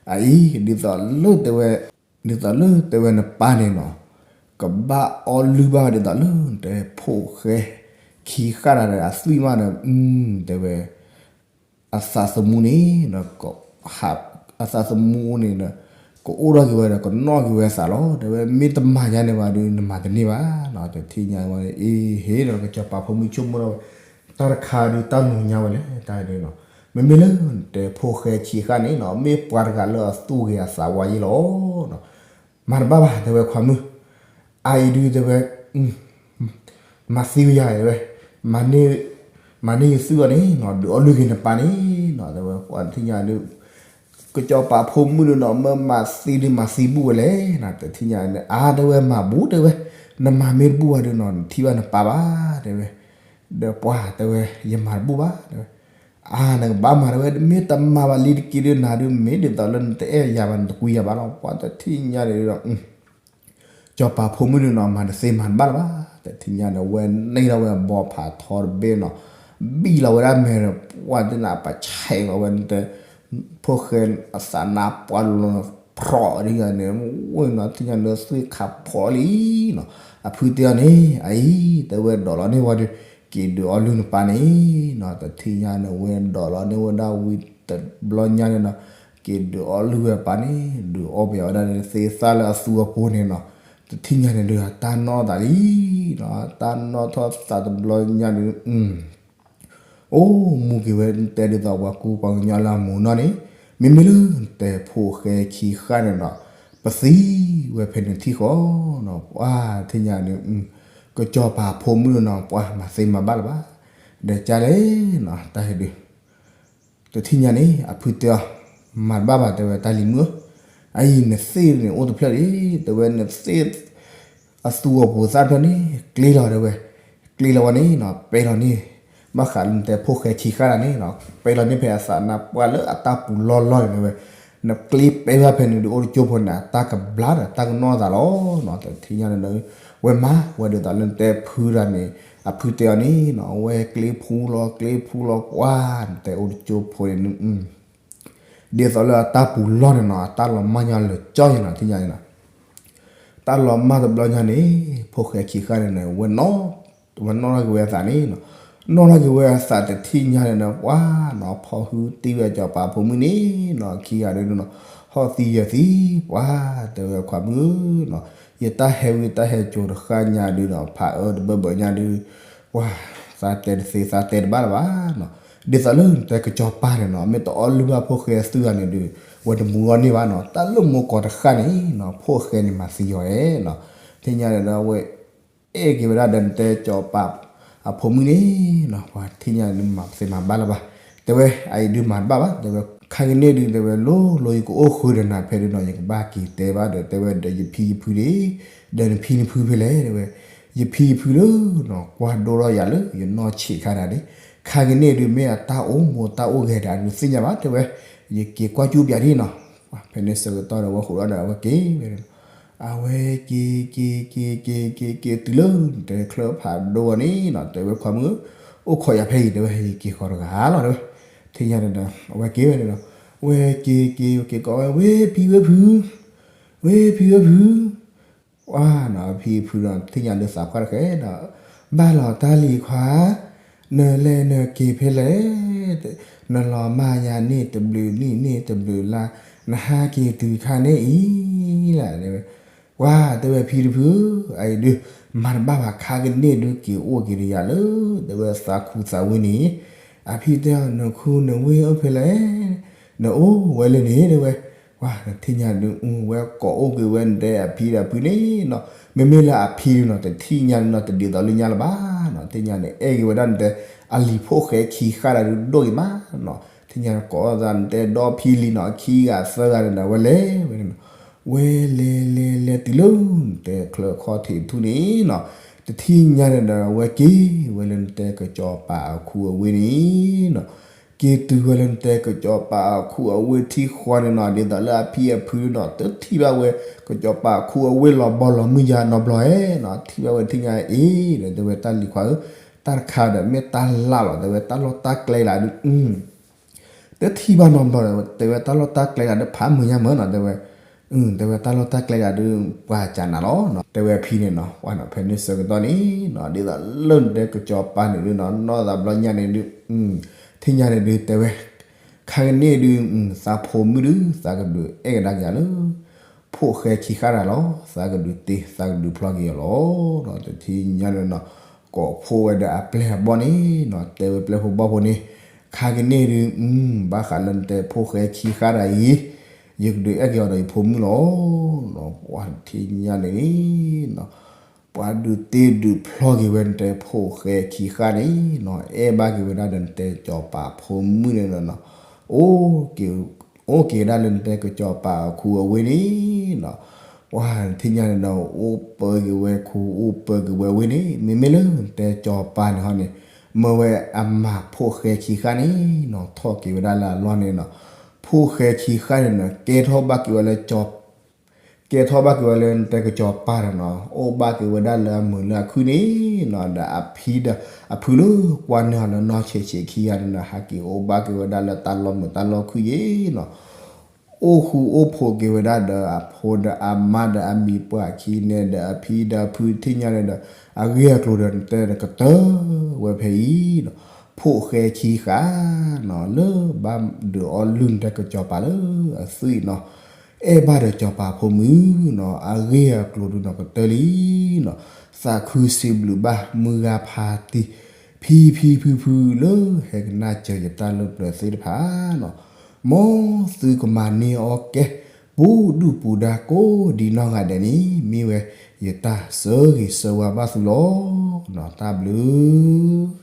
အအံၤ ဒ်သိးလၢတဲဝဲ ဒ်သိးလၢတဲဝဲနပၢ်န့ၣ်နီၤ, ကဘၣ်အီလုၢ်ဘၣ်ဒ်သိးလၢနတဲဖိၣ်ဃဲခံဃာ်တၢ်ဒီးအသွံၣ်မးဒီး တဲဝဲ အသးသမူန့ၣ် အသးသမူန့ၣ်ဒီး ကအိၣ်ထီၣ်က့ၤဝဲဒီး ကနီၣ်က့ၤဝဲအသးလီၤ. တဲဝဲ မ့ၢ်တမၤညါန့ၣ်ဘၣ်ဒီး နမၤတန့ၢ်ဘၣ်နီၤ. တထံၣ်ညါဝဲ အ့ဟ့ၣ်ဒီး ကစီၤပၤဖိမုၣ်ဆိကမိၣ်ဒီး တၢ်တခါဒီး တၢ်လိၤညါဝဲလဲၣ် တၢ်ဒ်နီၤ. မ့မ့ၢ်လၢနတဲဖိၣ်ဃဲဆံးဃာ်န့ၣ်နီၤ မ့ၢ်ပှၤတဂၤလၢအသူၣ်ဂ့ၤအသးဝါယဲလီၤ. မၤတဘၣ်ဘၣ် တဲဝဲခွါမုၣ်, အအံၤဒုးတဲဝဲ မၤသံဝဲယၤတဲဝဲ, မၤန့ၢ်ယသွံၣ်အီၤန့ၣ်နီၤ ဒုးအီၣ်လုၢ်က့ၤနပၢ်န့ၣ်နီၤ. တဲဝဲ ပှၤတထံၣ်ညါဒုး ကစီၤပၤဖိမုၣ်ဒုးနီၤ မ့ၢ်မၤသံဒုးမၤသံဘူၣ်ဝဲလဲၣ်နီၤ. တထံၣ်ညါန့ၣ် အါ တဲဝဲ မၤဘူၣ်တဲဝဲ, နမၤမ့ၢ်တဘူၣ်ဘၣ်ဒုးနီၤ နထံၣ်ဘၣ်နပၢ်ဘၣ်တဲဝဲ. ဒီးပှၤတဲဝဲ ယမၤတဘူၣ်ဘၣ်တဲဝဲ. အါ နကဘၣ်မၤတဝဲ မ့ၢ်တမၤဘၣ်လံတက့ၢ်ဒုး နၤဒုး မ့ၢ်ဒ်သိးလၢနတအဲၣ်ယၤဘၣ် နတကွံယၤဘၣ်လီၤ. ပှၤတထံၣ်ညါန့ၣ်ဒီး ကစီၤပၤဖိမုၣ်ဒုးနီၤ မၤတသ့မၤတဘၣ်လၢၤဘၣ်. တထံၣ်ညါန့ၣ် ဝဲန့ၢ်လီၤဝဲအဘီဖးထီတဘ့ၣ်နီၤ, ဘံၣ်လီၤဝဲဒၣ်မဲာ်ဒီး ပှၤတနၢ်ပၢၢ်ဆဲးလီၤဝဲ နတဲ ဖိၣ်ဃဲအသးနါပှၢ်လီၤ ဖြီၣ်ဒ်ဂၤန့ၣ် ဝဲနီၤ ထံၣ်ညါန့ၣ်သွံၣ်ခးဖီလံနီၤ. အဖုတဲအီၤန့ၣ် အအံၤ တဲဝဲဒိးလီၤန့ၢ်ဝဲဒီး က့ၤဒုးအီၣ်လုၢ်နပၢ်န့ၣ်နီၤ. တထံၣ်ညါန့ၣ် ဝဲဒိးလီၤန့ၢ်ဝဲဒၣ်ဝံၤတဘျီညါန့ၣ်နီၤ, က့ၤဒုးအီၣ်လုၢ်ဝဲပၢ်န့ၣ် ဒုးအီၣ်ပယီၤဝဲဒၣ်န့ၣ် သ့သၣ်လၢအသူအပူၤန့ၣ်နီၤ. တထံၣ်ညါန့ၣ်ဒုး တၢ်နီၣ်သးလံနီၤ, တၢ်နီၣ်ထီၣ်သးတဘျီညါန့ၣ် အိၣ်မူက့ၤဝဲ တဲဒ်သိးပှၤကူပှၤကညီလၢအမူနီၢ်န့ၣ်, မ့မ့ၢ်လၢနတဲဖိၣ်ဃဲခံဃၣ်န့ၣ်နီၤ, ပသံဝဲဖဲန့ၣ်ထံၣ်ဃီနီၤ. ပှၤထံၣ်ညါန့ၣ် ကစီၤပၤဖိမုၣ်နီၤ ပှၤမၤသ့မၤဘၣ်လၢၤဘၣ်. ဒီးကလဲၣ်နီၤ တၢ်ဟဲဒုး တထံၣ်ညါန့ၣ် အဖုတဲအီၤ, မၤတဘၣ်ဘၣ် တဲဝဲတၢ်လံၤမုၣ်ဧၢ, အအံၤနသ့ၣ်န့ၣ်အိၣ်တဖျၢၣ်လံ, တဲဝဲနသ့ၣ် အသူအပူၤသၣ်ဖျၢၣ်န့ၣ် ကျ့လီၤတဲဝဲ, ကျ့လီၤဝဲန့ၣ်နီၤ ပဲလီၤန့ၣ်, ဘၣ်ဃးလၢနတဲဖိၣ်ဃဲခံဃၣ်တၢ်န့ၣ်နီၤ ပဲလီၤန့ၣ်ဖဲအသးနါပှၢ်လၢအတၢ်ပူၤလီၢ်လီၢ်န့ၣ်ဝဲ, နကျ့ပဲဝဲဖဲန့ၣ်ဒုး အိၣ်တကၠိဖိန့ၣ် အတၢ်ကဘျါဒီးတၢ်ကနီၣ်သးလီၤနီၤ. တထံၣ်ညါန့ၣ် ဝဲမၤဝဲဒ်သိးလၢနတဲဖုတၢ်န့ၣ် အဖုတဲအီၤန့ၣ်နီၤ အဝဲကျ့ဖူလီၤ ကျ့ဖူလီၤ ပှၤနတဲအိၣ်တကၠိဖိန့ၣ် ဒ်သိးလၢအတၢ်ပူၤလီၢ်န့ၣ်နီၤ အတၢ်လီၤမၢ်ညီလၢာ်ကၠီယဲနီၤ ထံၣ်ညါန့ၣ်နီၤ. တၢ်လီၤမၢ်တဘျီညါန့ၣ် ဖိၣ်ဃဲခံဃၣ်န့ၣ်န့ၣ် ဝဲနီၣ်ထီၣ်က့ၤဝဲအသးန့ၣ်နီၤ, နီၣ်ထီၣ်က့ၤဝဲအသးတထံၣ်ညါန့ၣ်နီၤ ပှၤနီၤ ဖီၣ်ဟုတံၢ်ဝဲစီၤပၤဖိမုၣ်န့ၣ်နီၤ ခံဂၤဒုးနီၤ ဟီၣ်သံယၢၤသံ ပှၤတဲဝဲခွါမုၣ်နီၤ ယတၢ်ဟဲဝံတၢ်ဟဲစိၤတဃၣ်ညါဒုးနီၤ ဖးအၢတဘၢဘၢညါဒုး ပှၤ သးတဲတသ့ သးတဲတဘၣ်လၢၤဘၣ်နီၤ, ဒ်သိးလၢနတဲကစီၤပၤန့ၣ်နီၤ မ့ၢ်တအီၣ်လုၢ်ဘၣ်ဖိၣ်ဃဲအသွံၣ်ဂၤန့ၣ်ဒုး ဝဲတမူအီၤန့ၢ်ဘၣ်နီၤ, တၢ်လၢမိၢ်ကီၢ်တဃၣ်န့ၣ်နီၤ ဖိၣ်ဃဲန့ၣ်မၤသံယီၤအဲၣ်နီၤ, ထံၣ်ညါန့ၣ်ဒီးဝဲ အဲၣ်က့ၤဝဲဒၣ်ဒီးနတဲကစီၤပၤ အဖိမုၣ်န့ၣ်နီၤ ပှၤထံၣ်ညါန့ၣ်မၤသ့မၤဘၣ်လၢၤဘၣ်, တဲဝဲ အအံၤဒုးမၤတဘၣ်ဘၣ် တဲဝဲ ခါကန့ၣ်ဒုး တဲဝဲ လိၤလိၤယကအိၣ်ဃုာ်ဒီးနၤဖဲဒုးနီၤ ယကဘၣ်က့ၤတဲဘၣ်ဒီး တဲဝဲဒီးယဖံယဖုန့ၣ်, ဒီးနဖံနဖုဖဲလဲၣ် တဲဝဲ, ယဖံယဖုလၢနီၤ ကွၢ်ဒိၣ်ထီၣ်ယၤလၢယနီၢ်ဆံးခါတၢ်န့ၣ်, ခါကန့ၣ်ဒုးမ့ၢ်အတၢ်အိၣ်မိၢ်တၢ်အိၣ်ဂဲၤတၢ်ဒုးသ့ၣ်ညါဘၣ် တဲဝဲ, ယက့ၤကွၢ်ကၠူပၠးဒ်နီၤ, ဖဲန့ၣ်ဆၢကတီၢ်ဒီးဝဲဃိးဒီးအဝဲက့ၤဝဲ အဝဲက့ၤက့ၤက့ၤက့ၤက့ၤက့ၤတုၤလၢ တဲချၢဖးဒိၣ်န့ၣ်နီၤ တဲဝဲခွါမုၣ်, အိၣ်ခိးယၤဖဲအံၤ တဲဝဲ ယက့ၤဃီၤတဂၤလီၤ တဲဝဲ, ထံၣ်ညါန့ၣ်ဒီး အဝဲက့ၤဝဲန့ၣ်ဒီး ဝဲက့ၤက့ၤက့ၤကိးဝဲ ဝ့ၢ်ဖံဝ့ၢ်ဖု, ဝ့ၢ်ဖံဝ့ၢ်ဖု, ဝါနီၤ ဖံဖုဒီး ထံၣ်ညါဒုးသးပှၢ်တဃဲဒီး ဘၣ်လီၤတၢ်လံၤခွါ, နလဲၤနက့ၤဖဲလဲၣ်, နလီၤမၢ်ယၤန့ၣ်တဘျုးနံၣ်န့ၣ်တဘျုးလါ, နဟးက့ၤတုၤခါန့ၣ်အံၤလၢ တဲဝဲ, ဝါ တဲဝဲဖံတဖု, အအံၤဒုး မၤတဘၣ်ဘၣ် ခါကန့ၢ်ဒုးက့ၤအိၣ်က့ၤဒီးယၤလၢ တဲဝဲသးခူသးဝ့ၢ်န့ၣ်, အဖံတဲအီၤ နခူနဝ့ၢ်အိၣ်ဖဲလဲၣ်, နအိၣ်ဝဲလၢန့ၣ် တဲဝဲ, ဝါ နထံၣ်ညါဒုး ဝဲကိးအိၣ်က့ၤဝဲနတဲအဖံဒီးဖုန့ၣ်နီၤ, မ့မ့ၢ်လၢအဖံဒုးနီၤ တထံၣ်ညါဒုးနီၤ တဒ်သိးလၢညါလၢၤဘၣ်နီၤ, ထံၣ်ညါန့ၣ် အဲၣ်က့ၤဝဲဒၣ်နတဲအလံၤဖိၣ်ဃဲခံဃၣ်ဒီးဒုးဒိၣ်က့ၤမးနီၤ, ထံၣ်ညါကိးအသးနတဲဒီဖံလံနီၤ ခံဂၤသၢဂၤန့ၣ်ဒီး ဝဲလဲၤဝဲန့ၣ်နီၤ, ဝဲလဲၤလဲၤလဲၤတုၤလၢ နတဲချၢခီၣ်ထံးထူၣ်န့ၣ်နီၤ, တထံၣ်ညါန့ၣ်ဒီး ဝဲက့ၤဝဲလၢနတဲကစီၤပၤအခူအဝ့ၢ်န့ၣ်နီၤ က့ၤတုၤဝဲလၢနတဲကစီၤပၤအခူအဝ့ၢ်ထံဃီန့ၣ်နီၤ, ဒ်သိးလၢအဖံအဖုနီၤ တထံၣ်ဘၣ်ဝဲ ကစီၤပၤအခူအဝ့ၢ်လီၤဘီလီၤမုၢ်ယါနီတဘျီဧဲနီၤ, ထံၣ်ဘၣ်ဝဲထံၣ်ညါအံၤဒီး တဲဝဲတၢ်လံၤခွါဧၢ, တၢ်တခါဒီးမ့ၢ်တၢ်လၢ်လီၤ တဲဝဲတၢ်လီၢ်တၢ်ကျဲလၢဒုး တထံၣ်ဘၣ်နီတဘျီဒီး တဲဝဲတၢ်လီၢ်တၢ်ကျဲလၢဒုး ဖးမုာ်ညါမၢ်နီၤ တဲဝဲ, တဲဝဲတၢ်လီၢ်တၢ်ကျဲလၢဒုး ပှၤကနၤလီၤနီၤ, တဲဝဲအဖံန့ၣ်နီၤ, ဝဲနီၤဖဲန့ၣ်ဆၢကတီၢ်န့ၣ်နီၤ ဒ်သိးလၢနတဲကစီၤပၤန့ၣ်ဒုးနီၤ နီၢ်သးဘျီညါန့ၣ်ဒုး ထံၣ်ညါန့ၣ်ဒုးတဲဝဲ, ခါကန့ၣ်ဒုး သးဖိမုၣ်ဒုး သးကဒုးအဲၣ်ကဒါက့ၤလၢ ဖိၣ်ဃဲခံဃၣ်တၢ်လီၤ, သးကဒုးတ့ သးကဒုးဖျီက့ၤအီၤလီၤနီၤ, တထံၣ်ညါန့ၣ်နီၤ, ကိးဖှိၣ်ဝဲဒီးအပျဲၢ်အဘီၣ်န့ၣ်နီၤ, တဲဝဲပျဲၢ်ဖိဘီၣ်ဖိန့ၣ်, ခါကန့ၣ်ဒုး ဘၣ်ဃးလၢနတဲဖိၣ်ဃဲခံဃၣ်တၢ်အံၤ, ယကဒုးအဲၣ်က့ၤအီၤဒီးယဖိမုၣ်လီၤနီၤ, ပှၤတထံၣ်ညါန့ၣ်နီၤ ပှၤဒုးတ့ဒုးဖျီက့ၤဝဲနတဲဖိၣ်ဃဲခံဃၣ်န့ၣ်နီၤ, အဲၣ်ဘၣ်က့ၤဝဲဒၣ်ဒီးနတဲကစီၤပၤဖိမုၣ်န့ၣ်နီၤ, အိၣ်က့ၤ အိၣ်က့ၤဒၣ်လၢနတဲကစီၤပၤအခူအဝ့ၢ်န့ၣ်နီၤ, ပှၤထံၣ်ညါန့ၣ်ဒီး အိၣ်ပၢက့ၤဝဲခူ အိၣ်ပၢက့ၤဝဲဝ့ၢ်န့ၣ် မ့မ့ၢ်လၢနတဲကစီၤပၤန့ၣ်ဟီန့ၣ်, မၢဝဲအမၤဖိၣ်ဃဲခံဃၣ်န့ၣ်နီၤ ထီၣ်က့ၤဝဲဒၣ်လၢအလီၢ်န့ၣ်နီၤ, ဖိၣ်ဃဲခံဃၣ်န့ၣ်နီၤ ကဲထီၣ်ဘၣ်က့ၤဝဲလၢ ကဲထီၣ်ဘၣ်က့ၤဝဲလၢနတဲကစီၤပၤဒီးနီၤ အိၣ်ဘၣ်က့ၤဝဲဒၣ်လၢအမုာ်လၢအခုၣ်န့ၣ်နီၤ ဒီးအဖံဒီးအဖုလၢကွၢ်န့ၢ်အီၤလၢနီၢ်ဆံးဆံးခံဂၤန့ၣ်နီၤ ဟးက့ၤအိၣ်ဘၣ်က့ၤဝဲဒၣ်လၢတၢ်လီၢ်မုာ်တၢ်လီၢ်ခုၣ်ယ့ၣ်နီၤ အိၣ်ဃူအိၣ်ဖိးက့ၤဝဲဒၣ်ဒီးအဖိဒီးအမါဒီးအမိၢ်ပှၢ်ခံန့ၣ်ဒီးအဖံဒီးအဖုထံၣ်ညါန့ၣ်ဒီး အဂ့ၢ်အကျိၤဒီးနတဲနကတၢၢ်ဝဲဖဲအံၤနီၤ, ဖိၣ်ဃဲခံဃၣ်နီၤ လၢဘၣ်ဒုးအီၣ်လုၢ်နတဲကစီၤပၤလၢအသွံၣ်နီၤ အဲၣ်ဘၣ်ဒီးစီၤပၤဖိမုၣ်နီၤ အဂ့ၢ်အကျိၤဒုးနီၤကတၢၢ်လံနီၤ, သးခုစံးဘျုးဘၣ်မုၢ်ဂၤဖးတံၢ် ဖံဖံဖုဖုလၢဟဲကနၣ်စၢၤယတၢ်လၢပျၢၤသ့ၣ်တဖၣ်နီၤ, မ်သုကမၤန့ၢ်အီၣ်ကဲ ပူၤဒုၣ်ပူၤဒါကိးဒံနီၢ်ဂၤဒဲးန့ၣ် မ့ၢ်ဝဲယတၢ်ဆၢဂ့ၤဆၢဝါဘၣ်သုလီၤနီၤ, တၢ်ဘျုး